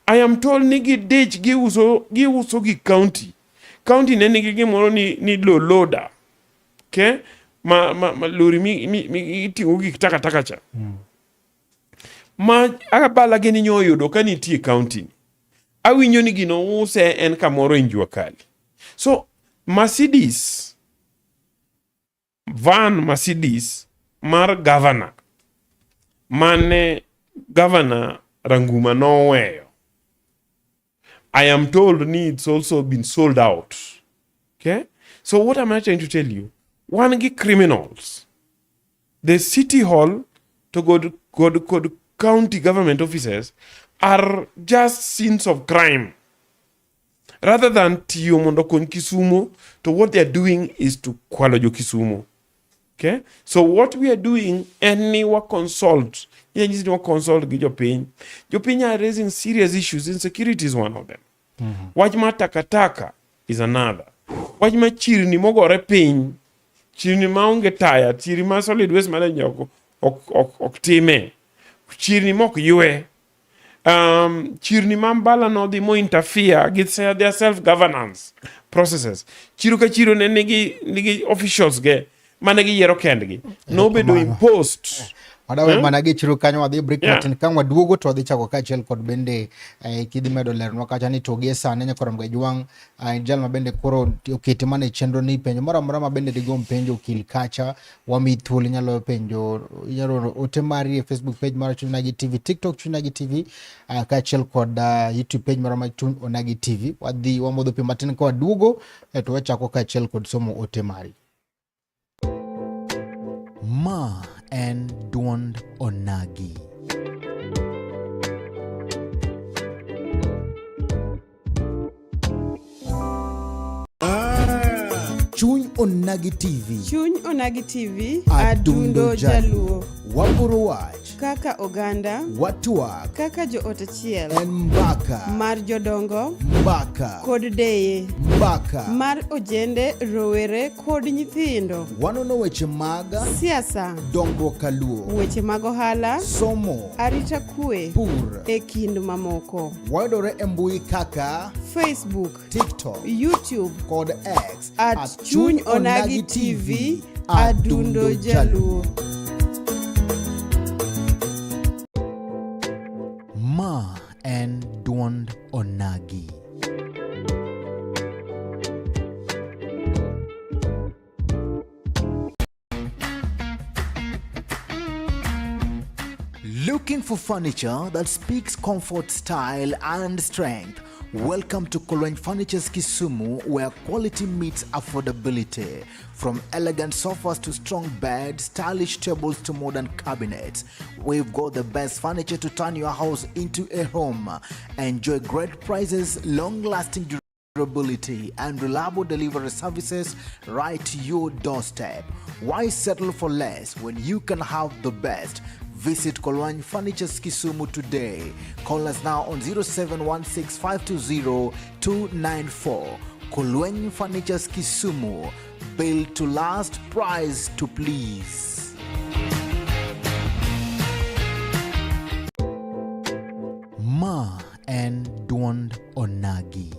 I am told ni gidich giuso gi county. County ne nigi gimoro ni low loader. Okay? Ma lori mi iting'o gik takataka cha. Ma abala gini nyo oyudo ka nitie county. Awinjo ni gino use en kamoro e Jua Kali. So Mercedes van Mercedes mar governor mane governor Ranguma noweyo. I am told ni it's also been sold out. Okay? So what am I trying to tell you? Wan gi criminals. The city hall to kod county government offices are just scenes of crime. Rather than tiyo mondo okony Kisumu, to what they are doing is to kwalo jo Kisumu. Okay? So what we are doing en ni wa consult. Inyalo nyisi ni wa consult gi jopiny. Jopiny are raising serious issues. Insecurity is one of them. Wach mar takataka is another. Wach mar chirni mogore piny, chirni maonge taya, chirni ma solid waste management ok time, chirni mok ywe, chirni ma mbala nodhi mo interfere gi their self governance processes. Chiro ka chiro ne nigi officials ge mane giyiero kendgi nobedo imposed. Wadawe mana gi chiro kanyo wadhi break matin ka waduogo to wadhi chako kaachiel kod bende kidhi medo lernwa kacha ni to gie sani nyakoro Mgajwang' jal ma bende koro okete mana e chenro ni penjo moro amora ma bende digom penjo okil kacha wamiyi thuolo inyalo penjo inyalo oro ote mari e Facebook page mar Chuny Onagi TV, TikTok Chuny Onagi TV kaachiel kod YouTube page marwa mar Chuny Onagi TV. Wadhi wamodho pi matin ka waduogo to wachako kaachiel kod somo ote mari. Ma en duond Onagi. Chuny Onagi TV. Chuny Onagi TV. Adundo Adundo Jaluo. Waporo wach. Kaka oganda. Watwak. Kaka joot achiel. En mbaka. Mar jodongo. Mbaka. Kod deye. Mbaka. Mar ojende, rowere kod nyithindo. Wanono weche mag siasa, dongruok kaluo, weche mag ohala, somo, arita kwe, pur, e kind mamoko. Wayudore e mbui kaka Facebook, TikTok, YouTube kod X at Chuny Onagi TV, Adundo Jaluo. Ma en duond Onagi. Looking for furniture that speaks comfort, style, and strength? Welcome to Kolweny Furnitures Kisumu, where quality meets affordability. From elegant sofas to strong beds, stylish tables to modern cabinets, we've got the best furniture to turn your house into a home. Enjoy great prices, long-lasting durability, and reliable delivery services right to your doorstep. Why settle for less when you can have the best? Visit Kolwany Furnitures Kisumu today. Call us now on 0716520294. Kolwany Furnitures Kisumu, built to last, price to please. Ma en duond Onagi.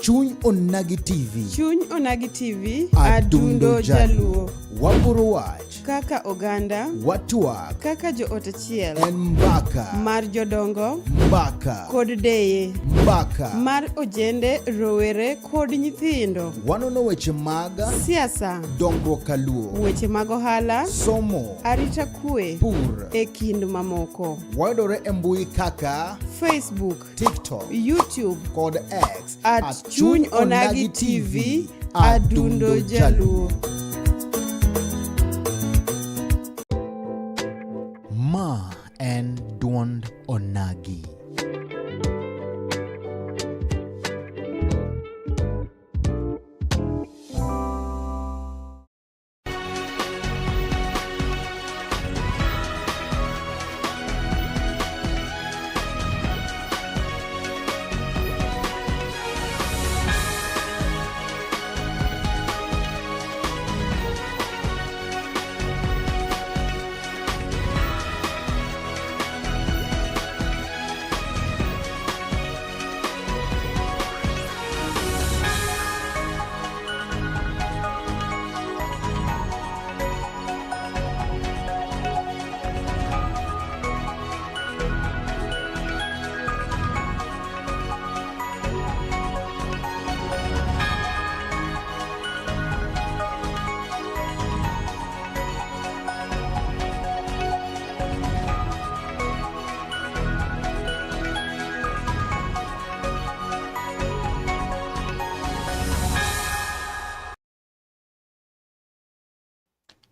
Chuny Onagi TV. Chuny Onagi TV. Adundo Adundo Jaluo. Waporo wach. Kaka oganda. Watwak. Kaka joot achiel. En mbaka. Mar jodongo. Mbaka. Kod deye. Mbaka. Mar ojende, rowere kod nyithindo. Wanono weche mag siasa, dongruok kaluo, weche mag ohala, somo, arita kwe, pur, e kind mamoko. Wayudore e mbui kaka Facebook, TikTok, YouTube kod X at Chuny Onagi TV, Adundo Jaluo. en duond onagi.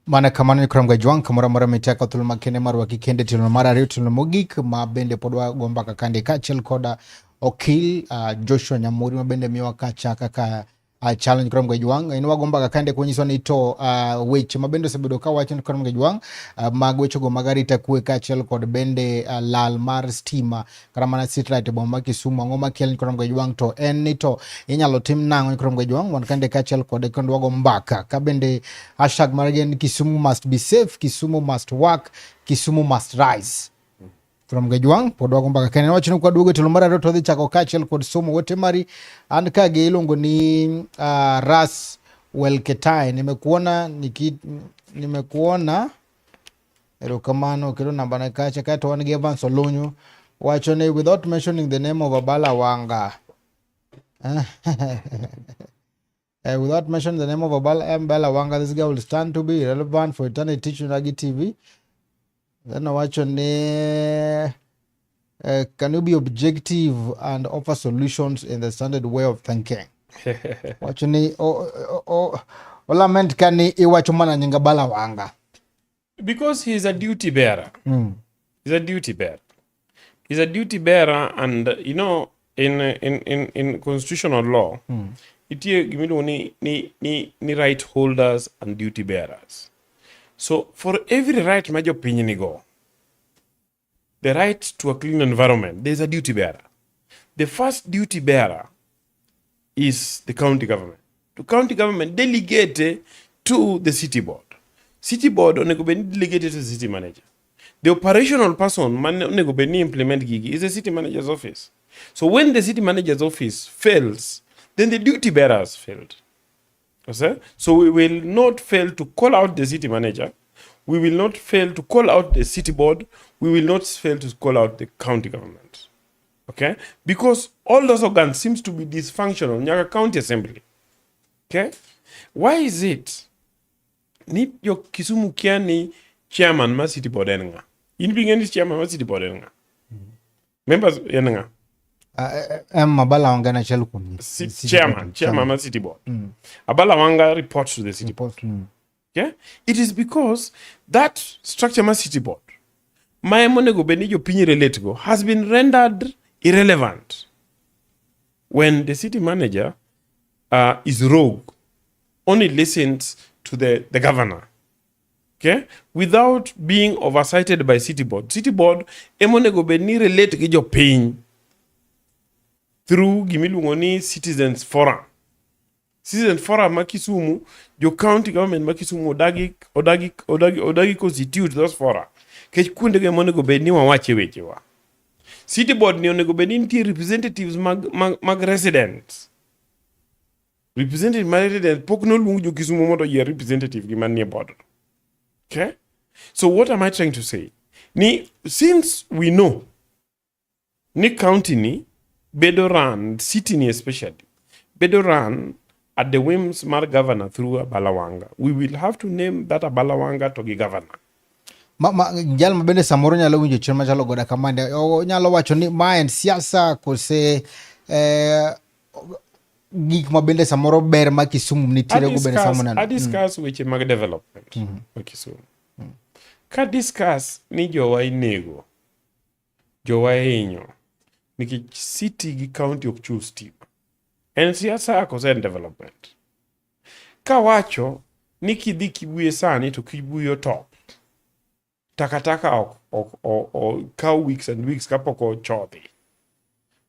Mana kamano ni Kramga Jwang' kamoro amora miteka thuolo makende mar rwaki kende tielo mar ariyo tielo mogik ma bende pod wago mbaka kande kaachiel koda okil Joshua Nyamori ma bende miyowa kacha kaka challenge Kramga Jwang'. En wago mbaka kande kunyiso ni to weche ma bende osebedo ka wacho ni Kramga Jwang' mag wechego mag arita kwe kaachiel kod bende lal mar stima kata mana street light e boma ma Kisumu. Ang'o makel ni Kramga Jwang' to en ni to inyalo tim nang'o ni Kramga Jwang' wan kande kaachiel kode kendo wago mbaka ka bende hashtag margi en Kisumu must be safe, Kisumu must work, Kisumu must rise. From Gajwang' pod wago mbaka kende wacho ni kwaduogo e tielo mar ariyo to wadhi chako kaachiel kod somo ote mari an ka gi iluongo ni Ras Welketai nimekuona niki, nimekuona erokamano keto namba ne kacha kaeto wan gi Evans Olunyu wacho ni without mentioning the name of Abala Wanga without mentioning the name of Abala M. Bella Wanga, this guy will stand to be relevant for eternity to Unagi TV. Then wacho ni can you be objective and offer solutions in the standard way of thinking? Wacho ni olament ka ni iwacho mana nying Abala Wanga. Because he's a duty bearer. He's a duty bearer. He's a duty bearer, and you know, in constitutional law, nitie gimiluongo ni right holders and duty bearers. So for every right ma jopiny nigo, the right to a clean environment, there's a duty bearer. The first duty bearer is the county government. The county government delegate to the city board. City board onego bed ni delegated to the city manager. The operational person man onego bed ni implement gigi is the city manager's office. So when the city manager's office fails, then the duty bearers failed. Okay? So we will not fail to call out the city manager. We will not fail to call out the city board. We will not fail to call out the county government. Okay? Because all those organs seems to be dysfunctional. Nyaka County Assembly. Okay? Why is it ni jo Kisumu kia ni chairman ma city board en ng'a? In bi ng'e ni chairman ma city board en ng'a? Members en ng'a? M Abala Wanga en achiel kuom city chairman, board. Chairman ma city board. Abala Wanga reports to the city board. Okay? It is because that structure ma city board ma ema onego bed ni jopiny relate go has been rendered irrelevant when the city manager is rogue, only listens to the governor, okay, without being oversighted by city board. City board ema onego bed ni relate gi jopiny through gimiluongo ni citizens forum. Citizen forum ma Kisumu, jo county government ma Kisumu odagi constitute those fora. Kech kuondego ema onego bed ni wawache wechewa. City board ni onego bed ni nitie representatives mag residents. Representative mag residents pok noluong jo Kisumu mondo oyier representative gi manie board. Okay? So what am I trying to say? Ni since we know ni county ni bedo run, city ni especially, bedo run at the whims mar governor through Abalawanga. We will have to name that Abalawanga to gi governor. Ma, jal ma bende samoro nyalo winjo chien machalo goda kamande onyalo wacho ni ma en siasa kose gik ma bende samoro ber ma Kisumu nitiere go bende samoro neno. A discuss weche mag development ma Kisumu. Ka discuss ni jowa inego. Jowa hinyo nikech city gi county ok chul stima. En siasa koso en development? Kawacho ni kidhi Kibuye sani to Kibuye otop. Takataka ok kaw weeks and weeks kapok ochodhi.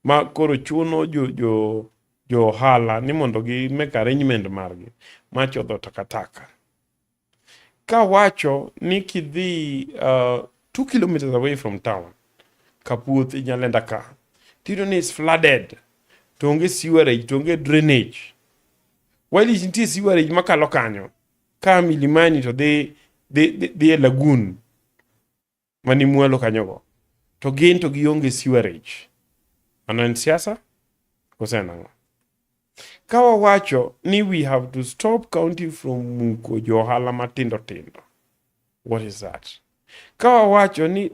Ma koro chuno jo ohala ni mondo gi make arrangement margi mar chodho takataka. Kawacho ni kidhi 2 kilometers away from town, Kapuoth Nyalenda ka, tiyudo ni is flooded, to onge sewerage, to onge drainage. While nitie sewerage makalo kanyo, ka Milimani to dhi e lagoon mani mwalo kanyogo. To gin to gionge sewerage. Mano en siasa koso en ang'o? Ka wawacho ni we have to stop county from muko jo ohala matindo tindo. What is that? Ka wawacho ni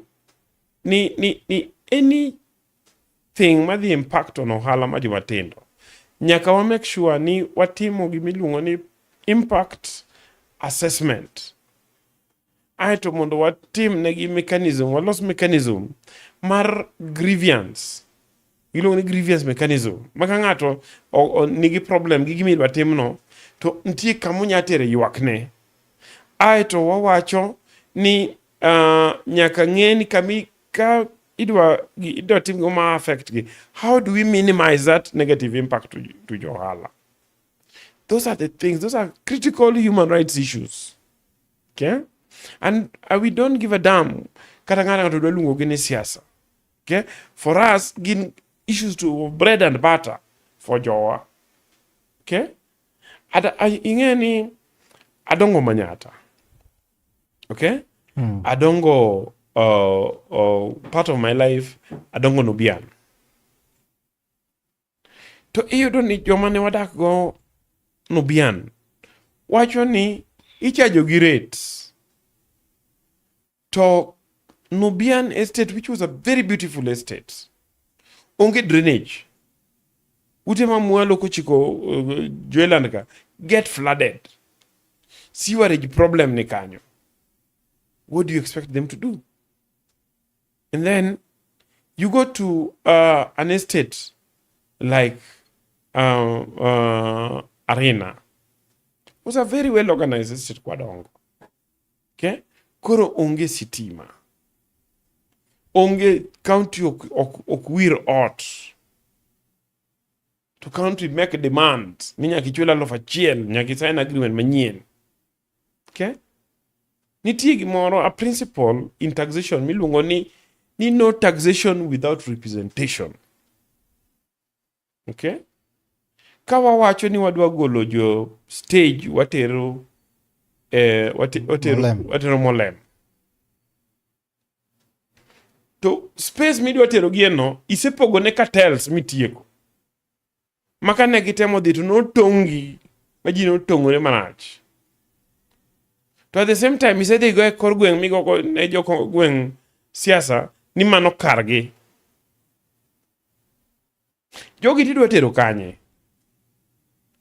anything madhi impact on ohala ma joma tindo, nyaka wa make sure ni watimo gimiluongo ni impact assessment. Aeto mondo watim negi mechanism, walos mechanism mar grievance. Iluongo ni grievance mechanism. Ma ka ng'ato nigi problem gi gima idwa timno, to nitie kama onya tere ywakne. Aeto wawacho ni nyaka ng'e ni kami ka idwa tim gima affect gi, how do we minimize that negative impact to jo ohala? Those are the things, those are critical human rights issues. Okay? And we don't give a damn kata ng'ato dwa luongo gi ni siasa. Okay? For us, gin issues to bread and butter for jowa. Okay? Ing'e ni adongo Manyata. Okay? Adongo part of my life adongo Nubian. To iyudo ni joma ne wadak go Nubian wacho ni ichajo gi rates. To Nubian estate, which was a very beautiful estate, onge drainage. Ute ma mwalo kochiko Joeland ka get flooded. Sewerage problem ni kanyo. What do you expect them to do? And then you go to an estate like Arena. It was a very well organized estate kwadongo. Okay? Koro onge sitima. Onge county ok wir ot. To county make demands ni nyaka ichul 1,000, nyaka isign agreement manyien. Okay? Nitie gimoro, a principle in taxation miluongo ni no taxation without representation. Okay? Ka wawacho ni wadwa golo jo stage watero Molem. Watero Molem. To space midwa tero gie no isepogo ne cartels mitieko. Ma kane gitemo dhi to notong'gi ma ji notong'ore marach. To at the same time isedhi go e kor gweng' migogo ne jo gweng' siasa ni mano kargi. Jogi tidwa tero kanye?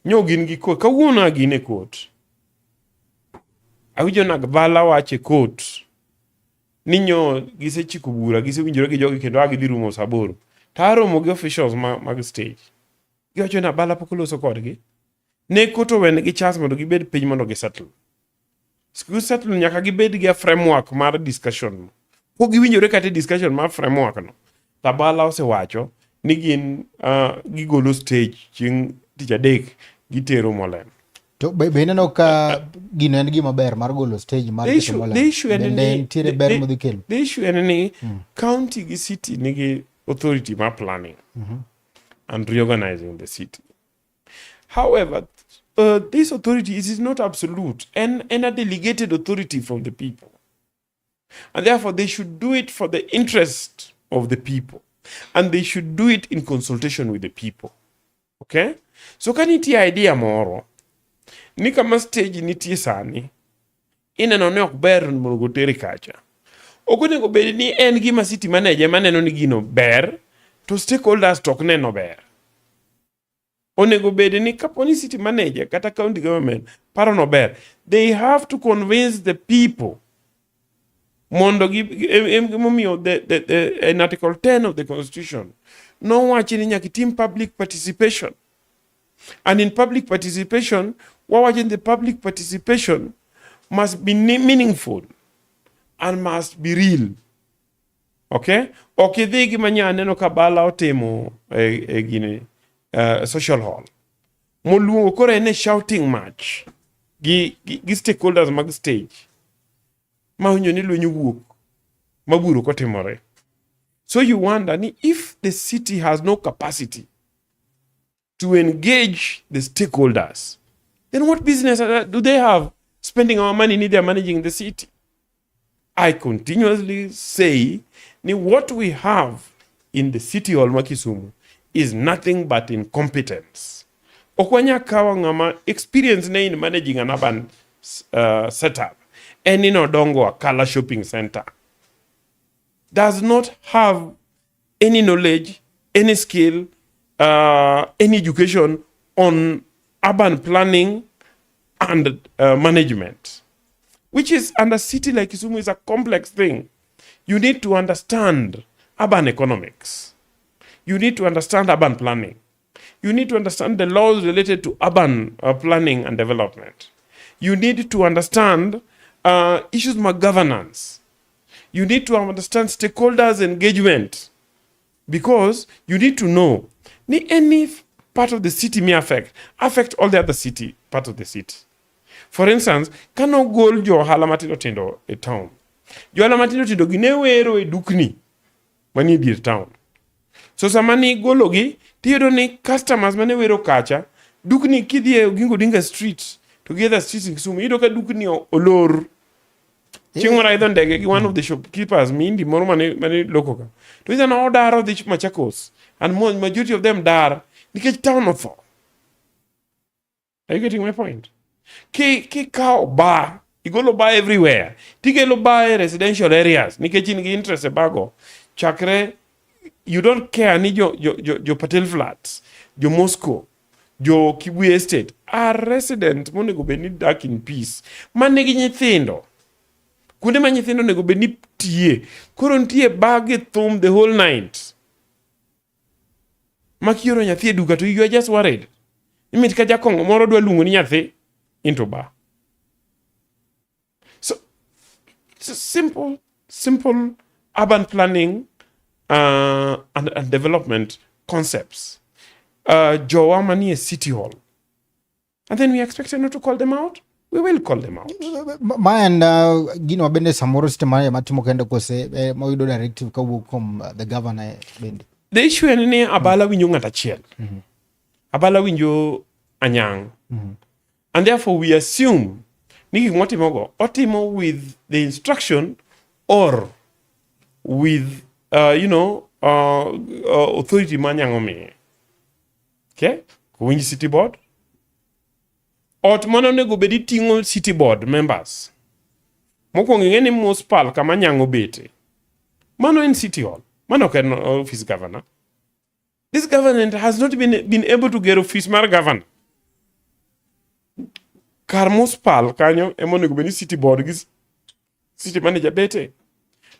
Nyo gin gi court. Kawuono a gin e court. Awinjo Nagbala wacho e court ni nyo gisechiko bura, gisewinjore gi jogi kendo a gidhi rumo sa 8. To aromo gi officials mag stage. Giwacho ni Abala pok oloso kodgi. Ne court owenegi chance mondo gibed piny mondo gisettle. Gisettle nyaka gibed gi a framework mar discussion. Pok giwinjore kata e discussion mar framework no. Tabala osewacho ni gin gigolo stage chieng' tich adek gitero Molem. To be ineno ka gino en gima ber mar golo stage mar The keto issue, Molem? the issue en Bende ni nitiere ber the, modhi kelo? the issue en ni county gi city nigi authority mar planning and reorganizing the city. However, this authority is not absolute and a delegated authority from the people. And therefore, they should do it for the interest of the people. And they should do it in consultation with the people. Okay? So, ka nitie idea moro, ni kama stage nitie sani, ineno ni ok ber mondo otere kacha. Ok onego bed ni en gima city manager maneno ni gino ber, to stakeholders to ok neno ber. Onego bed ni kapo ni city manager kata county government paro no ber, they have to convince the people. Mondo gi emomiyo the in Article 10 of the Constitution nowachi ni nyaka itim public participation. And in public participation, wawacho ni the public participation must be meaningful and must be real. Okay? Ok idhi gi manya aneno ka Bala otimo e gine social hall. Moluongo koro en e shouting match gi stakeholders mag stage. Ma winjo ni lweny owuok ma buro kotimore. So you wonder ni if the city has no capacity to engage the stakeholders, then what business do they have spending our money ni they are managing the city? I continuously say ni what we have in the city hall ma Kisumu is nothing but incompetence. Ok wanyal kawo ng'ama experience ne in managing an urban setup en ni nodongo Akala shopping center does not have any knowledge, any skill, any education on urban planning and management, which is, and a city like Kisumu is a complex thing. You need to understand urban economics. You need to understand urban planning. You need to understand the laws related to urban planning and development. You need to understand issues of governance. You need to understand stakeholders' engagement because you need to know ni any part of the city may affect all the other city part of the city. For instance, kano gol jo ohala matindo tindo e town. Jo ohala matindo tindo gi ne wero e dukni manie dier town. So sama ni gologi, tiyudo ni customers mane wero kacha, dukni kidhi e Oginga Odinga Street to gi other streets in Kisumu, iyudo ka dukni olor. Chieng' moro aidho ndege gi one of the shopkeepers, mindi moro mane loko ka. To iza no odaro dhi Machakos and majority of them dar nikech town otho. Are you getting my point? Ki kawo bar, igolo bar everywhere. Tikelo bar e residential areas nikech in gi interest e bago. Chakre you don't care ni jo Patel Flats, jo Moscow, jo Kibuye Estate are resident monego bed ni dak in peace. Man nigi nyithindo. Kuonde ma nyithindo onego bed ni tiye. Koro nitie bar gi thum the whole night. Ma kioro nyathi e duka to you are just worried. Ni mit ka jakong'o moro dwa luongo ni nyathi into bar. So it's a simple, simple urban planning and development concepts. Jowa manie City Hall. And then we expected not to call them out. We will call them out. Ma en gino ma bende samoro city manager matimo kende kose mayudo directive kawuok kuom the governor bende? The issue en ni Abala winjo ng'at achiel. Abala winjo Anyang'. And therefore we assume ni gik motimogo otimo with the instruction or with authority ma Anyang' omiye. Okay? Kowinj city board. Ot mane onego bed iting'o city board members. Mokwongo ing'e ni municipal kama Anyang' obete. Mano en city hall. Mano ok en office governor. This government has not been able to get office mar governor. Kar municipal kanyo ema onego bed ni city board gi city manager bete.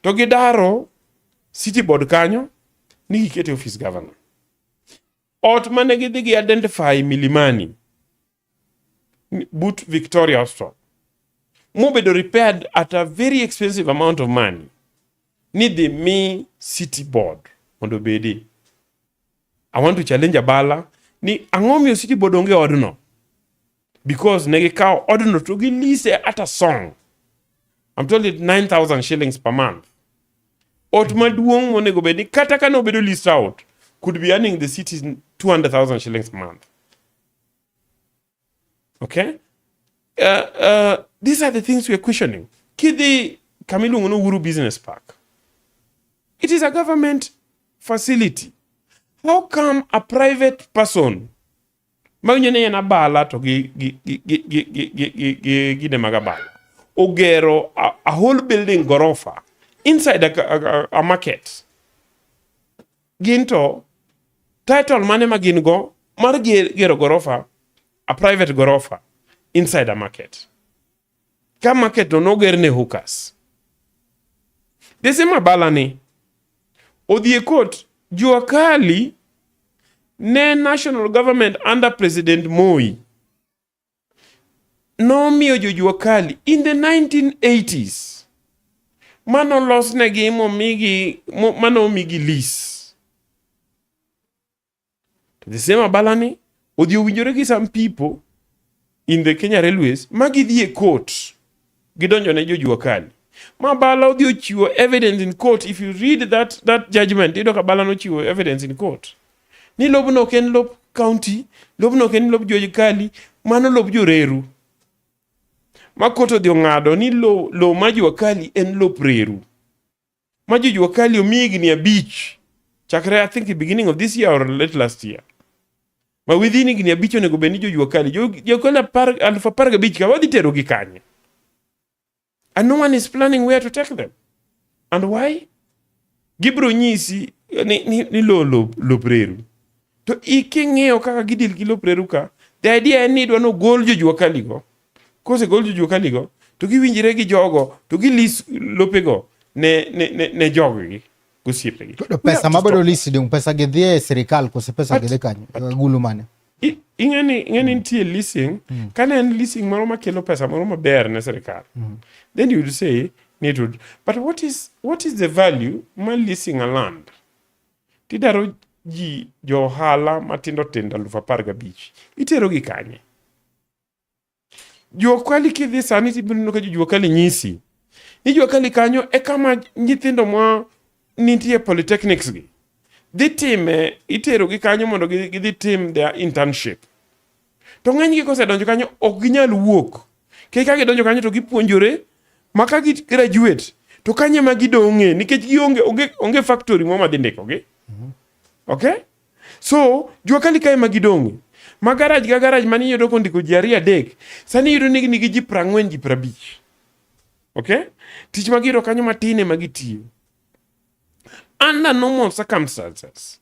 To gidaro city board kanyo ni gikete office governor. Ot mane gidhi gi identify Milimani but Victoria Hospital mobedo repaired at a very expensive amount of money ni dhi mi city board mondo obedi. I want to challenge Abala ni ang'o miyo city board onge odno? Because ne gikawo odno to gilease at a song. I'm told it 9,000 shillings per month. Ot maduong' monego bed ni kata ka nobedo leased out could be earning the city 200,000 shillings a month. Okay? These are the things we are questioning. Kidhi kamiluongo ni Uhuru Business Park. It is a government facility. How come a private person mawinjo ni en Abala to gi gine mag Abala ogero a whole building gorofa inside a market, gin to title mane ma gin go mar gero gorofa, a private gorofa inside a market, ka market no noger ne hookers? The same Abala ni odhi e court Jua Kali ne national government under President Moi nomiyo jo Jua Kali in the 1980s manolosnegi momigi manomigi lease. The same Abala ni odhi owinjore gi some people in the Kenya Railways ma gidhi e court gidonjo ne jo Jua Kali. Ma Abala odhi ochiwo evidence in court. If you read that judgment, iyudo ka Abala nochiwo evidence in court ni lobno ok en lop county, lobno ok en lop jo Kali, mano lop joreru. Ma court odhi ong'ado ni lo ma Jua Kali en lop reru. Ma jo Jua Kali omi higni 5 chakre, I think, the beginning of this year or late last year. Ma within higni 5 onego bed ni jo Jua Kali, jo Jua Kali 15,000 ka wadhi terogi kanye? And no one is planning where to take them. And why? Gibiro nyisi ni lo lop reru. To iking'iyo kaka gidil gi lop reru ka, the idea en ni idwa nogol jo Jua Kali go. Kosegol jo Jua Kali go, to giwinjre gi jogo, to gilis lopego ne joggi gosiepegi. To pesa mabedo lease dong pesa gi dhi e sirikal kose pesa gi dhi kanyo? Gulu mane? Ing'eni nitie leasing. Kane en leasing moro makelo pesa moro maber ne sirikal, then you would say ni it would. But what is the value mar leasing a land? Tidaro ji jo ohala matindo tindo 15,000. Itero gi kanye? Jua Kali kidhi sani tibiro neno ka jo Jua Kali nyisi ni Jua Kali kanyo e kama nyithindo ma nitie polytechnics gi dhi time, itero gi kanyo mondo gidhi tim their internship. To ng'enygi kosedonjo kanyo ok ginyal wuok. Nikech ka gidonjo kanyo to gipuonjore ma ka gi graduate to kanyo ema gidong'e nikech gionge onge factory moro madhi ndikogi. Okay? So, Jua Kali kae ema gidong'e. Ma garage ka garage mane iyudo kondiko ji ariyo adek, sani iyudo ni nigi ji 40, ji 50. Okay? Tich ma giyudo kanyo matin ema gitiyo. Under normal circumstances,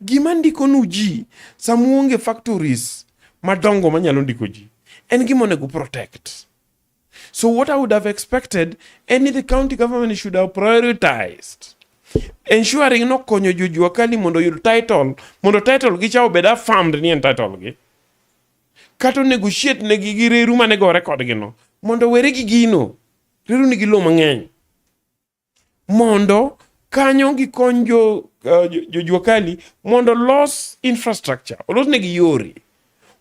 gima ndiko nu ji sama uonge factories madongo manyalo ndiko ji en gima onego protect. So what I would have expected, any the county government should have prioritized ensuring nokonyo jo Jua Kali mondo oyud title, mondo title gi cha obed affirmed ni en title gi. Kata negotiate negi gi reru mane gore kodgi no, mondo were gi gino. Reru nigi lowo mang'eny. Mondo kanyo gikony jo Jua Kali mondo los infrastructure, olos negi yore,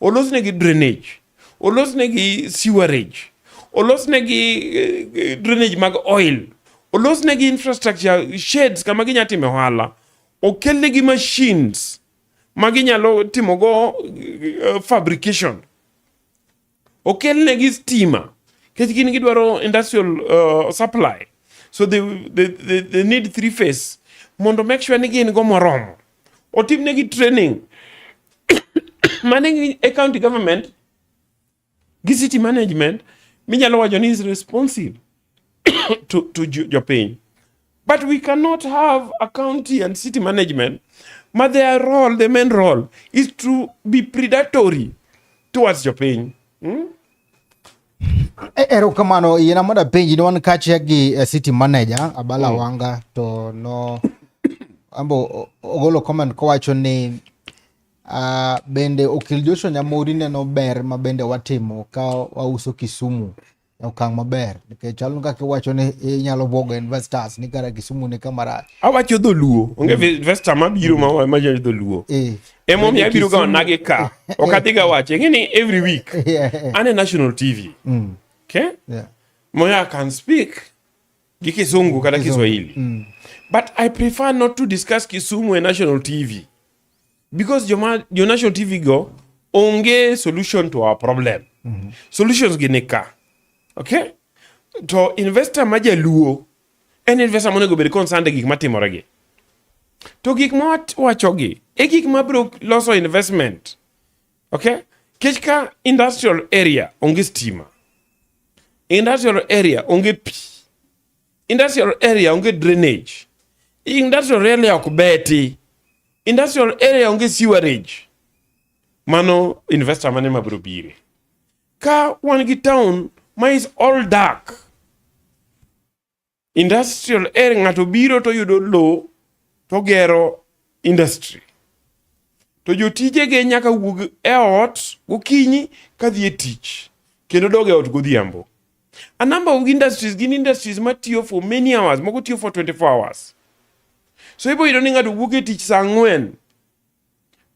olos negi drainage, olos negi sewerage, olos negi drainage mag oil, olos negi infrastructure sheds kama ginya time ohala, okel negi machines ma ginyalo timogo fabrication, okel negi stima nikech gin gidwaro industrial supply, so they need three phase mondo make sure ni gin go moromo, otim negi training. Mane e county government gi city management minyalo wacho ni is responsive to jopiny. But we cannot have a county and city management ma their role, the main role is to be predatory towards jopiny. Erokamano. Yiena mondo apenji ni wan kaachiel gi city manager Abala Wanga to no ambo ogolo comment kowacho ni bende okil Joshua Nyamori neno ber ma bende watimo ka wauso Kisumu e okang' maber, nikech chalo kaka iwacho ni inyalo buogo investors ni kara Kisumu ni kama rach. Awacho dholuo, onge investor mabiro ma dholuo. Emomiyo abiro ga onagi ka ok adhi ga wacho ing'e ni every week an e national TV. Okay. Moya I can speak gi Kizungu kata Kiswahili, but I prefer not to discuss Kisumu e national TV because joma jo national TV go onge solution to our problem. Solutions gi ni ka, okay? To investor ma jaluo en investor monego bed concerned e gik matimore gi, to gik ma wachogi e gik ma biro loso investment, okay? Kech ka industrial area onge stima, industrial area onge pi, industrial area onge drainage, industrial area ok beti, industrial area onge sewerage, mano investor mane mabiro bire ka wan gi town ma is all dark? Industrial area ng'ato biro to yudo lowo to gero industry. To jotijege nyaka wuog e ot gokinyi kadhi e tich kendo dog e ot godhiambo. A number of industries gin industries matiyo for many hours, moko tiyo for 24 hours. So ibo yudo ni ng'ato wuok e tich saa ang'wen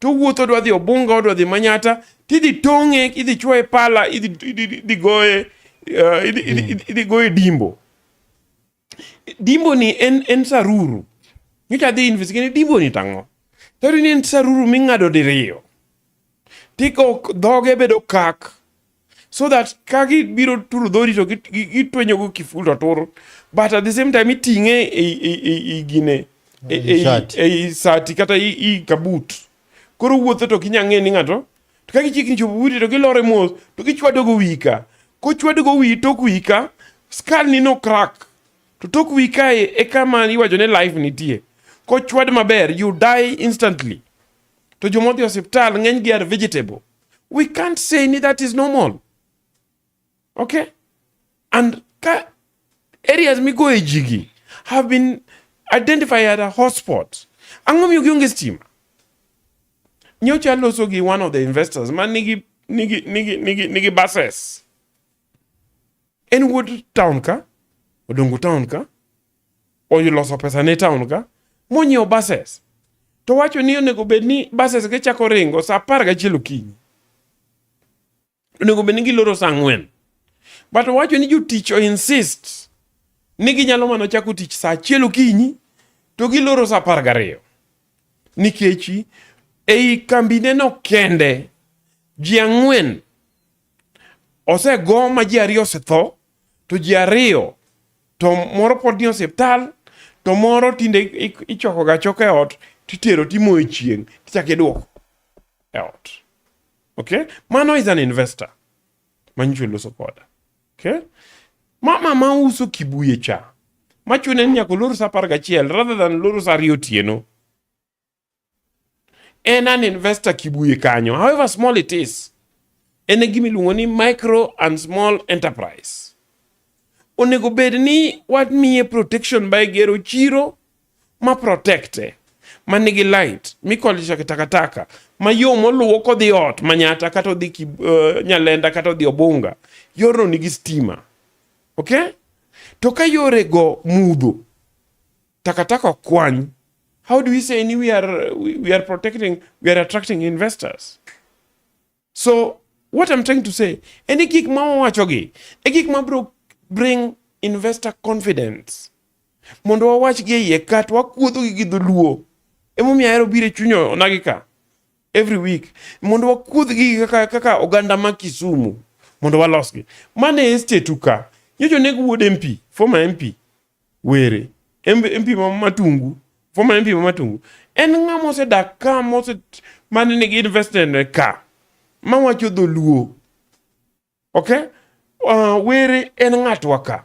to wuotho odwa dhi Obunga, odwa dhi Manyata, tidhi tong'e, idhi chwoye pala, idhi goye idhi goye dimbo. Dimbo ni en saruru. Nyocha adhi investigate dimbo ni tang'o. Tayudo ni en saruru ming'ado diriyo. Tiko dhoge bedo kak. So that ka gibiro turo dhori to gitwenyo go kiful to tur. But at the same time iting'e e gine e sati kata i kabut. Koro wuotho to ok inyal ng'e ni ng'ato. To ka gichiegni chopo buti to gilore mos to gichwado go wiyi ka. Kochwado go wiyi tok wiyi ka, skull ni no crack. To tok wiyi kae e kama iwacho ni life nitie. Kochwad maber, you die instantly. To joma odhi osiptal ng'eny gi are vegetable. We can't say ni that is normal. Okay? And ka areas migoye jigi have been identified as a hotspot. Ang'o miyo gionge stima? Nyocha aloso gi one of the investors ma nigi buses. En wuod town ka, odongo town ka, oloso pesa ne town ka, monyiewo buses. To wacho ni onego bed ni buses ge chako ringo saa 11 okinyi. Onego bed ni giloro saa 4. But owacho ni jotich o insist ni ginyalo mana chako tich saa 1 okinyi to giloro saa 12. Nikech ei kambineno kende ji 4 osego ma ji 2 osetho to ji 2 to moro pod ni osiptal to moro tinde ichoko ga achoka e ot titero timoyo e chieng' tichako iduoko e ot. Okay? Mano is an investor manyicho loso koda. Okay? Mama ma uso Kibuye cha machune ni nyaka olor saa 11 rather than loro saa 2 otieno. En an investor Kibuye kanyo, however small it is. En e gima iluongo ni micro and small enterprise. Onego bed ni wamiye protection by gero chiro ma protecte, ma nigi light, mikolisha takataka, ma yo moluwo kodhi ot Manyata kata odhi Nyalenda kata odhi Obunga, yorno nigi stima. Okay? To ka yore go mudho, takataka okwany, how do we say ni we are protecting, we are attracting investors? So what I'm trying to say, any gik ma wawachogi, e gik ma bro bring investor confidence. Mondo wawach gi e iye ka to wakuodho gi gi dholuo. Emomiyo ahero biro e chuny onagi ka every week. Mondo wakuodh gi kaka oganda ma Kisumu. Mondo walosgi. Mano e estate ka. Nyocha oneg wuod MP, former MP, Were. MP ma Matungu, former MP ma Matungu. En ng'ama osedak ka, mane nigi investment ka, mawacho dholuo. Okay? Were en ng'atwa ka.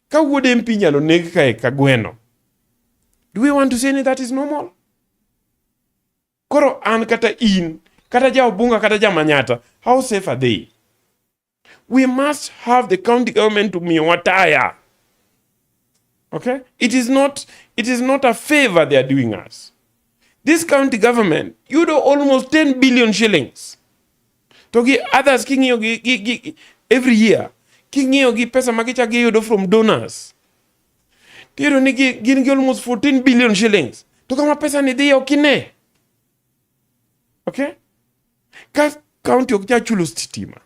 Ka wuod MP nyalo neg kae ka gweno. Do we want to say ni that is normal? Koro an kata in, kata ja Obunga kata ja Manyata, how safe are they? We must have the county government to miyowa taya. Okay? It is not a favor they are doing us. This county government yudo almost 10 billion shillings. To gi others king'iyo gi every year, king'iyo gi pesa ma gichako giyudo from donors. Tiyudo ni gin gi almost 14 billion shillings. To kama pesa ni dhi ok ine. Okay? Ka county ok nyal chulo sitima.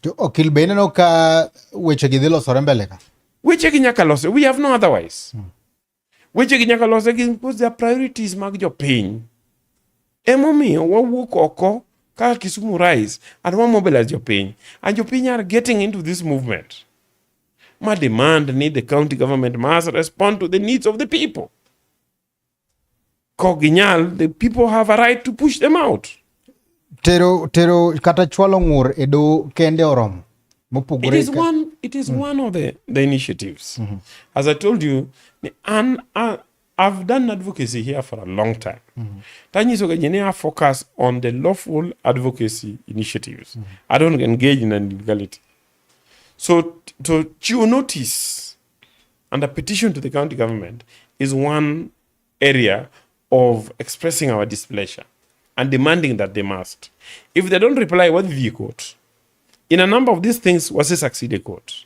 To okil be ineno ka weche gi dhi losore mbele ka? Weche gi nyaka lose. We have no otherwise. Weche gi nyaka lose gi because they are priorities mag jopiny. Emomiyo wawuok oko kaka Kisumu Rise and wa mobilize jopiny. And jopiny are getting into this movement. Ma demand ni the county government must respond to the needs of the people. Kok ginyal, the people have a right to push them out. Tero kata chwalo ng'ur e doho kende oromo. Mopogore It is one. It is one of the initiatives. As I told you, and I've done advocacy here for a long time. Tanyiso ga ji ni I focus on the lawful advocacy initiatives. I don't engage in illegality. So to chiwo notice And a petition to the county government is one area of expressing our displeasure and demanding that they must. If they don't reply, what the court? In a number of these things, was succeed a court.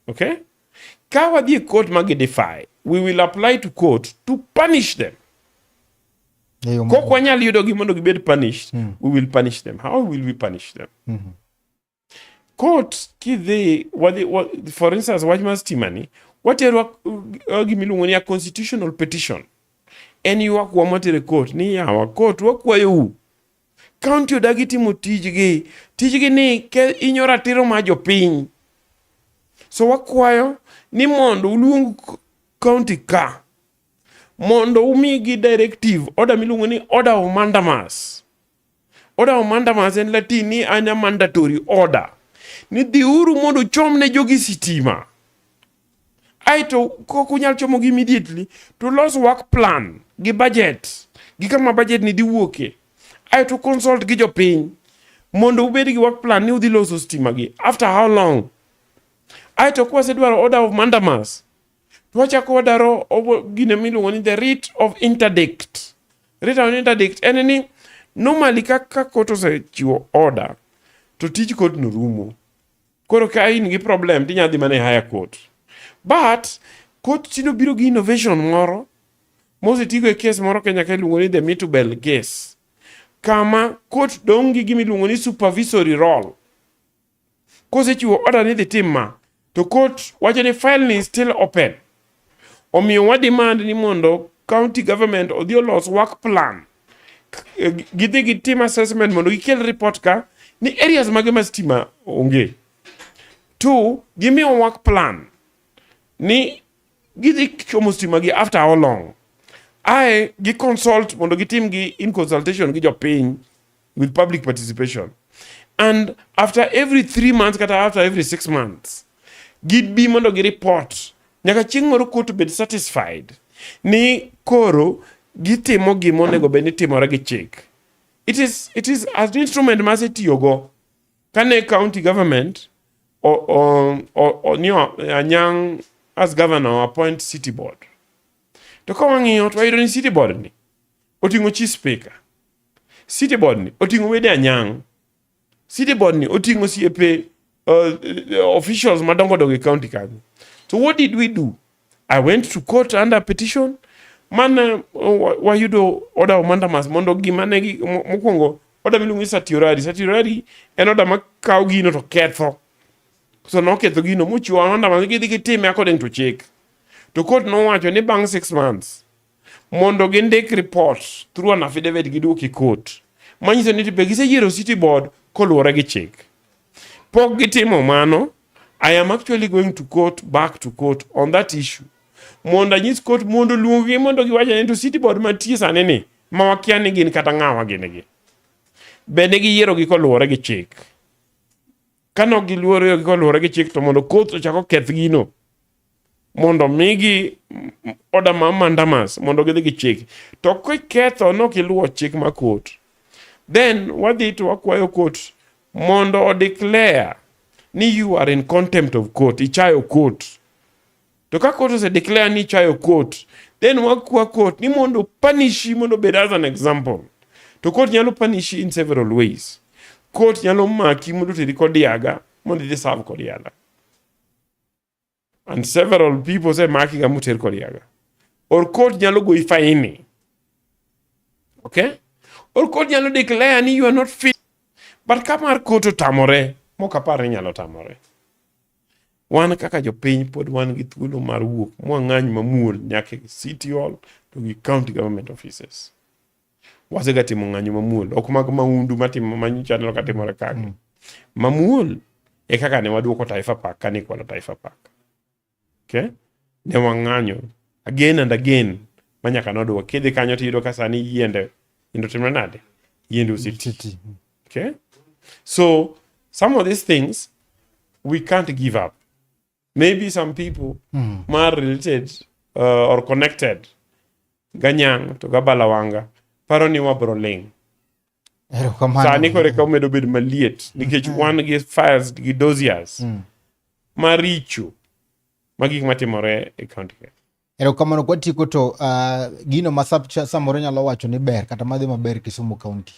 Okay? Ka wadhi e court ma defy, we will apply to court to punish them. E yo Kok wanyal yudogi mondo gibed punished, we will punish them. How will we punish them? Court kidhi, wadhi, for instance, wach mar stima ni, watero gimiluongo ni a constitutional petition. En ywakwa mwatero e court ni yawa court wakwayou. County odagi timo tijgi. Tijgi ni ke inyo ratiro mar jopiny. So wakwayo ni mondo uluong county ka mondo umigi directive order miluongo ni order of mandamus. Order of mandamus en Latin ni an a mandatory order. Ni dhiuru mondo uchom ne jogi sitima. Aeto kok unyal chomogi immediately to los work plan gi budget gi kama budget ni dhi wuoke. Aeto consult gi jopiny mondo ubed gi work plan ni udhi loso stima gi after how long. Aeto kwasedwaro order of mandamus to wachako wadaro gine miluongo ni the writ of interdict. Writ of interdict en ni normally ka court osechiwo order to tij court no rumo. Koro ka in gi problem tinya dhi mana e higher court. But court tinde obiro gi innovation moro mosetigo e case moro Kenya ka iluongo ni the Mitubel case. Kama court dong' gi gima iluongo ni supervisory role. Kosechiwo order ni dhi tim ma, to court wacho ni file ni is still open. Omiyo wa demand ni mondo county government odhi olos work plan. Gidhi gitim assessment mondo gikel report ka ni areas mage ma stima onge. Two, gimiyo work plan ni gidhi chomo stima gi after how long. Ae gi consult mondo gitim gi in consultation gi jopiny with public participation. And after every 3 months kata after every 6 months, gidbi mondo gi report nyaka chieng' moro court obed satisfied ni koro gitimo gima onego bed ni timore gi chik. It is an instrument masetiyogo kane county government o, ni Anyang' as governor appoint city board. To ka wang'iyo to wayudo ni city board ni oting'o chief speaker. City board ni oting'o wede Anyang'. City board ni oting'o osiepe officials madongo dongo e county kanyo. So what did we do? I went to court under petition mane wayudo order of mandamus mondo gima ne gi mokwongo order miluongo ni certiorari. Certiorari en order makawo gino to ketho. So noketho gino mochiwo mandamus gidhi gitime according to chik. To court nowacho ni bang' 6 months mondo gindik report through an affidavit giduok e court. Manyiso ni be giseyiero city board koluwore gi chik. Pok gitimo mano, I am actually going to court back to court on that issue. Mondo anyis court mondo oluong-gi mondo giwach ni to city board mantie sani ni ma wakia ni gin kata ng'awa gin gi. Be ne giyiero gi koluwore gi chik. Ka nok giluoro gi koluwore gi chik to mondo court ochak oketh gino. Mondo migi order mar mandamus mondo gidhi gi chik. To kiketho nok iluwo chik mar court, then wadhi to wakwayo court mondo o declare ni you are in contempt of court, ichayo court. To ka court ose declare ni ichayo court, then wakwa court ni mondo punish mondo obed as an example. To court nyalo punish in several ways. Court nyalo maki mondo oteri Kodiaga mondo idhi serve Kodiaga. And several people osemaki ga moter Kodiaga. Or court nyalo goyi fine. Okay? Or court nyalo declare ni you are not fit. But ka mar court otamore, mok apar ni nyalo tamore. Wan kaka jopiny pod wan gi thuolo mar wuok mwang'any mamuol nyaka e City Hall to gi county government offices. Wasega timo ng'anyo mamuol, ok mag maundu matimo manyocha aneno ka timore kagi. Mamuol e kaka ne waduoko Taifa Park kane ikwalo Taifa Park. Okay? Ne wang'anyo again and again ma nyaka nodwok. Kidhi kanyo tiyudo ka sani yiende yiende otimore nade? Yiende oseti. Titi. Okay? So some of these things we can't give up. Maybe some people ma related or connected ganyang' to gabalawanga paro ni wabro ling'. Erokamano. Sani koro eka omedo bedo maliet nikech wan gi files gi dossiers maricho. Ma gik matimore e county ka. Erokamano kwatieko to gino ma samoro nyalo wacho ni ber kata madhi maber Kisumu County.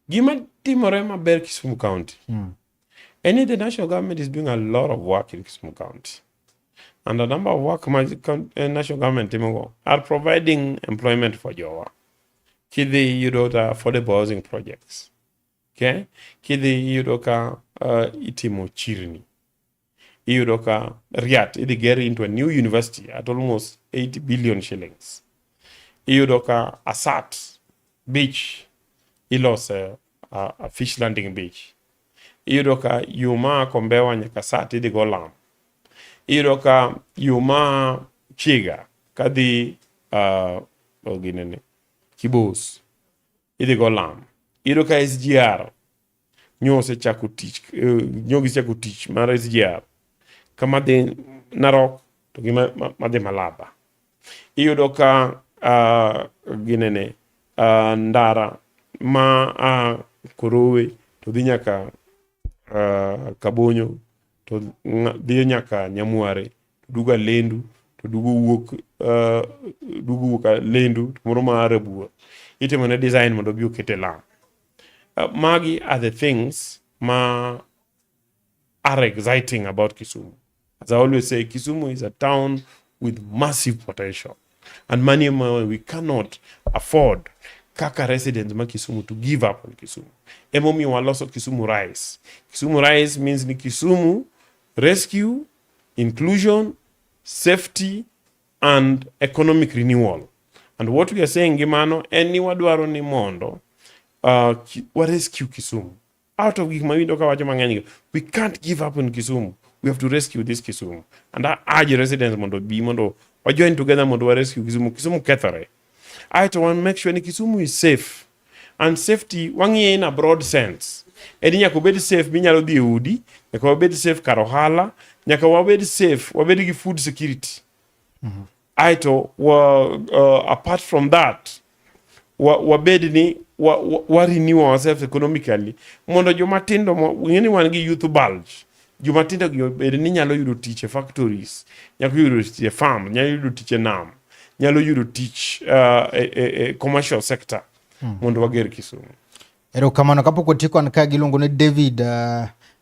Gima timore maber Kisumu County en ni the national government is doing a lot of work in Kisumu County. And a number of work ma national government timogo are providing employment for jowa. Kidhi yudo the affordable housing projects. Okay? Kidhi yudo ka itimo chirni. Iyudo ka Riat idhi ger into a new university at almost 80 billion shillings. Iyudo ka Asat Beach ilose a fish landing beach. Iyudo ka yo ma Kombewa nyaka Sat idhi go lam. Iyudo ka yo ma Chiga kadhi ginene Kibos idhi go lam. Iyudo ka SGR nyo osechako tich, nyo gisechako tich mar SGR kama dhi Narok to gi madhi Malaba. Iyudo ka ginene ndara ma Korowe to dhi nyaka Kabonyo to dhi nyaka Nyamware to duogo Lendu to duogo wuok duogo wuok Lendu to moro ma Rabuor. Itimo ne design mondo obi okete lam. Magi are the things ma are exciting about Kisumu. As I always say, Kisumu is a town with massive potential. And money we cannot afford kaka residents ma Kisumu to give up on Kisumu. Emomiyo waloso Kisumu Rise. Kisumu Rise means ni Kisumu rescue, inclusion, safety, and economic renewal. And what we are saying gimano en ni wadwaro ni mondo wa rescue Kisumu. Out of gik ma winjo ka wacho mang'eny gi, we can't give up on Kisumu. We have to rescue this Kisumu. And I urge residents mondo bi mondo wa join together mondo wa rescue Kisumu. Kisumu kethore. Aeto wa make sure ni Kisumu is safe. And safety wang'iye in a broad sense. En ni nyaka obed safe minyalo dhi e udi, nyaka wabed safe kar ohala, nyaka wabed safe, wabed gi food security. Aeto wa, apart from that, wabed ni wa renew ourselves economically mondo joma tindo ng'e ni wan gi youth bulge. Joma tindo gi obed ni nyalo yudo tich e factories, nyalo yudo tich e farm, nyalo yudo tich e nam, nyalo yudo tich e commercial sector mondo wager Kisumu. Erokamano. Kapok watieko an ka giluongo ni David,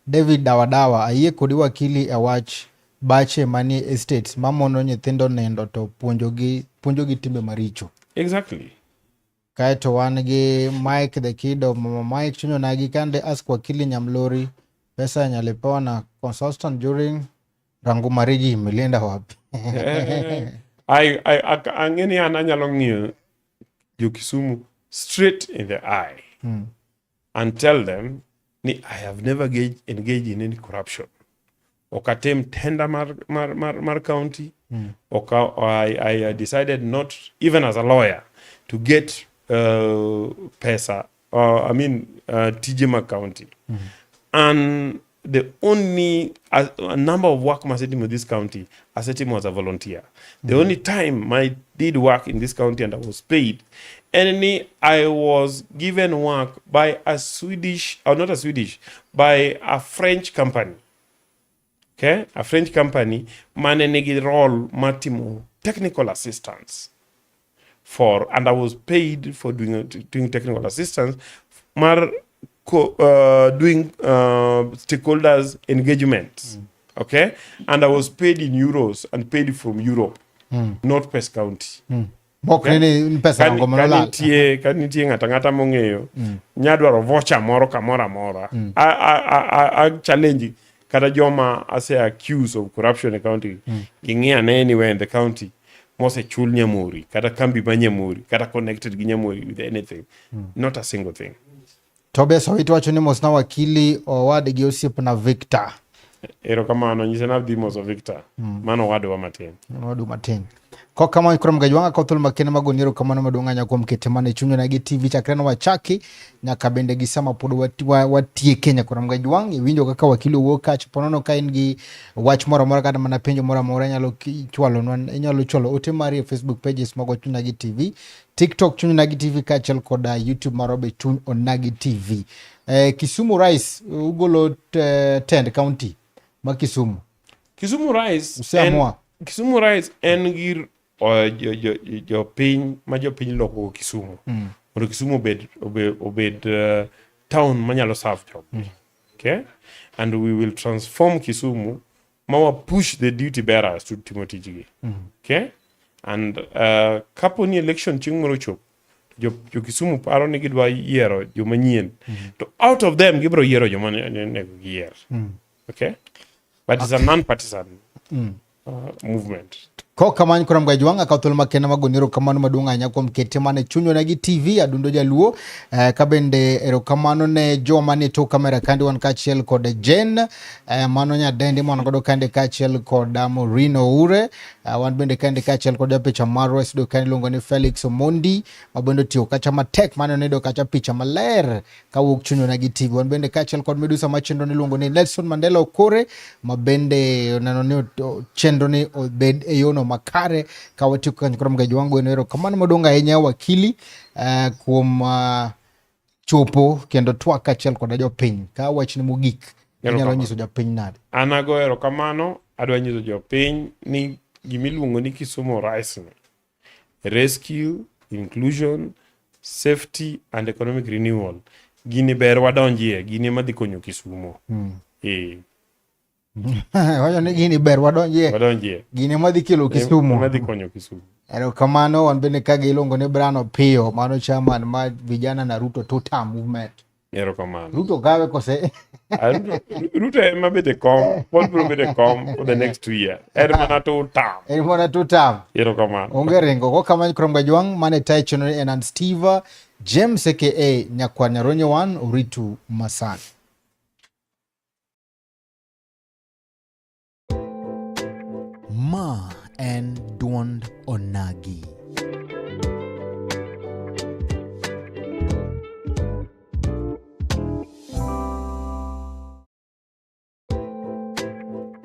David Dawadawa. Ayie kodi wakili e wach bache manie estates mamono nyithindo nindo to puonjogi timbe maricho. Exactly. Kaeto wan gi Mike the Kid of Mama Mike Chunyo Nagi kande ask wakili Nyamlori pesa yenye alipewa na consultant during Ranguma regime ilienda wapi? Ang'e ni an anyalo ng'iyo jo Kisumu straight in the eye and tell them ni I have never engaged in any corruption. Ok atim tender mar county. Ok, I decided not, even as a lawyer, to get pesa, I mean, tije mag county. And the only a number of work masetimo this county, asetimo as a volunteer. The only time I did work in this county and I was paid, and I was given work by a Swedish, or not a Swedish, by a French company. Okay, a French company mane nigi role matimo technical assistance for, and I was paid for doing technical assistance, mar doing stakeholders engagements. Okay, and I was paid in euros and paid from Europe, not Pes County. Mok ni pesa Ka rango ka molal. nitie ng'ato ang'ata mong'eyo nya dwaro voucher moro kamoro amora. I challenge kata joma ase accuse of corruption e county ging'i ane anywhere in the county mosechul Nyamori kata kambi ma Nyamori kata connected gi Nyamori with anything, not a single thing. Tobias Owiti wacho ni mosna wakili owadgi osiepna Victor. Erokamano, nyise nadhi moso Victor, mano owadwa matin. Owadu matin. Kok kamano koro mgajwanga ka thuolo makende magoni erokamano maduong' ahinya kuom kete mana e chuny Onagi TV chakre ne wachaki nyaka bende gi sama pod watieke nyaka mgajwang' iwinjo kaka wakili owuok kacha ponono ka in gi wach moro amora kata mana penjo moro amora inyalo chwalonwa, inyalo chwalo ote mari e Facebook pages mag Chuny Onagi TV, TikTok Chuny Onagi TV kaachiel kod YouTube marwa be Chuny Onagi TV. Kisumu Rise ugolo tend county ma Kisumu. Kisumu Rise en, Useamua. Kisumu Rise en gir jopiny ma jopiny loko Kisumu mondo Kisumu obed town manyalo serve job. Okay? And we will transform Kisumu ma wa push the duty bearers to timo tijgi. Okay? And kapo ni election chieng' moro ochopo, jo Kisumu paro ni gidwa yiero joma nyien. To out of them gibiro yiero joma onego giyier. Okay? But it's a non-partisan movement. Kok kamano koro mga jwang' akaw thuolo makende mag goni erokamano maduong' ahinya kuom kete mana e chunywa gi TV Adundo Jaluo ka bende erokamano ne joma nie tok kamera kandi wan kaachiel kod Jen mano nyadendi mon godo kande kaachiel kod Maureen Oure wan bende kande kaachiel kod japicha marwa e studio kandi iluongo ni Felix Omondi ma bende otiyo kacha matek mane onedo kacha picha maler kawuok chunywa gi TV. Wan bende kaachiel kod midusa ma chenro ni iluongo ni Nelson Mandela Okore ma bende oneno ni chenro ni obed e yono makare ka watieko kanyo. Koro mga jwango eno erokamano maduong' ahinya wakili kuom chopo kendo twak kaachiel koda jopiny. Ka wachni mogik inyalo nyiso jopiny nade? An ago erokamano, adwa nyiso jopiny ni gimiluongo ni Kisumu Rise ni rescue, inclusion, safety and economic renewal. Gini ber wadonjie, gini ema dhi konyo Kisumo. Wacho ni gini ber wadonjie. Wadonjie. Gini ema dhi kelo Kisumu. Ema dhi konyo Kisumu. Erokamano, wan bende ka giluongo ni Brian Opiyo, mano chairman mar vijana na Ruto Two Term Movement. Erokamano. Ruto kawe kose? Ruto ema bet e kom, pod biro bet e kom for the next 2 years. En mana two term. En mana two term. Erokamano. Onge ringo. Ko kamano koro Mgajwang' mane tayo chenro en an Steve James aka Nyakwar Nyaronyo 1 Oritu Masani. Ma en duond Onagi.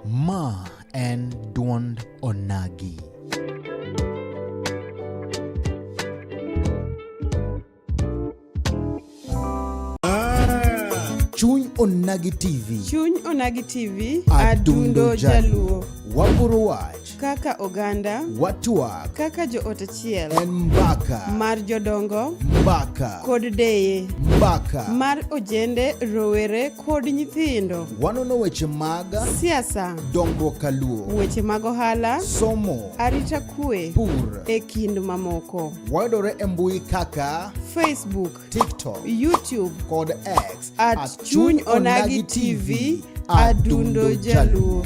Ma en duond Onagi. Chuny Onagi TV. Chuny Onagi TV. Adundo Adundo Jaluo. Wagoro wach. Kaka oganda. Watwak. Kaka joot achiel. En mbaka. Mar jodongo. Mbaka. Kod deye. Mbaka. Mar ojende, rowere kod nyithindo. Wanono weche mag siasa, dongruok kaluo, weche mag ohala, somo, arita kwe, pur, e kind mamoko. Wayudore e mbui kaka Facebook, TikTok, YouTube kod X at Chuny Onagi TV, Adundo Jaluo.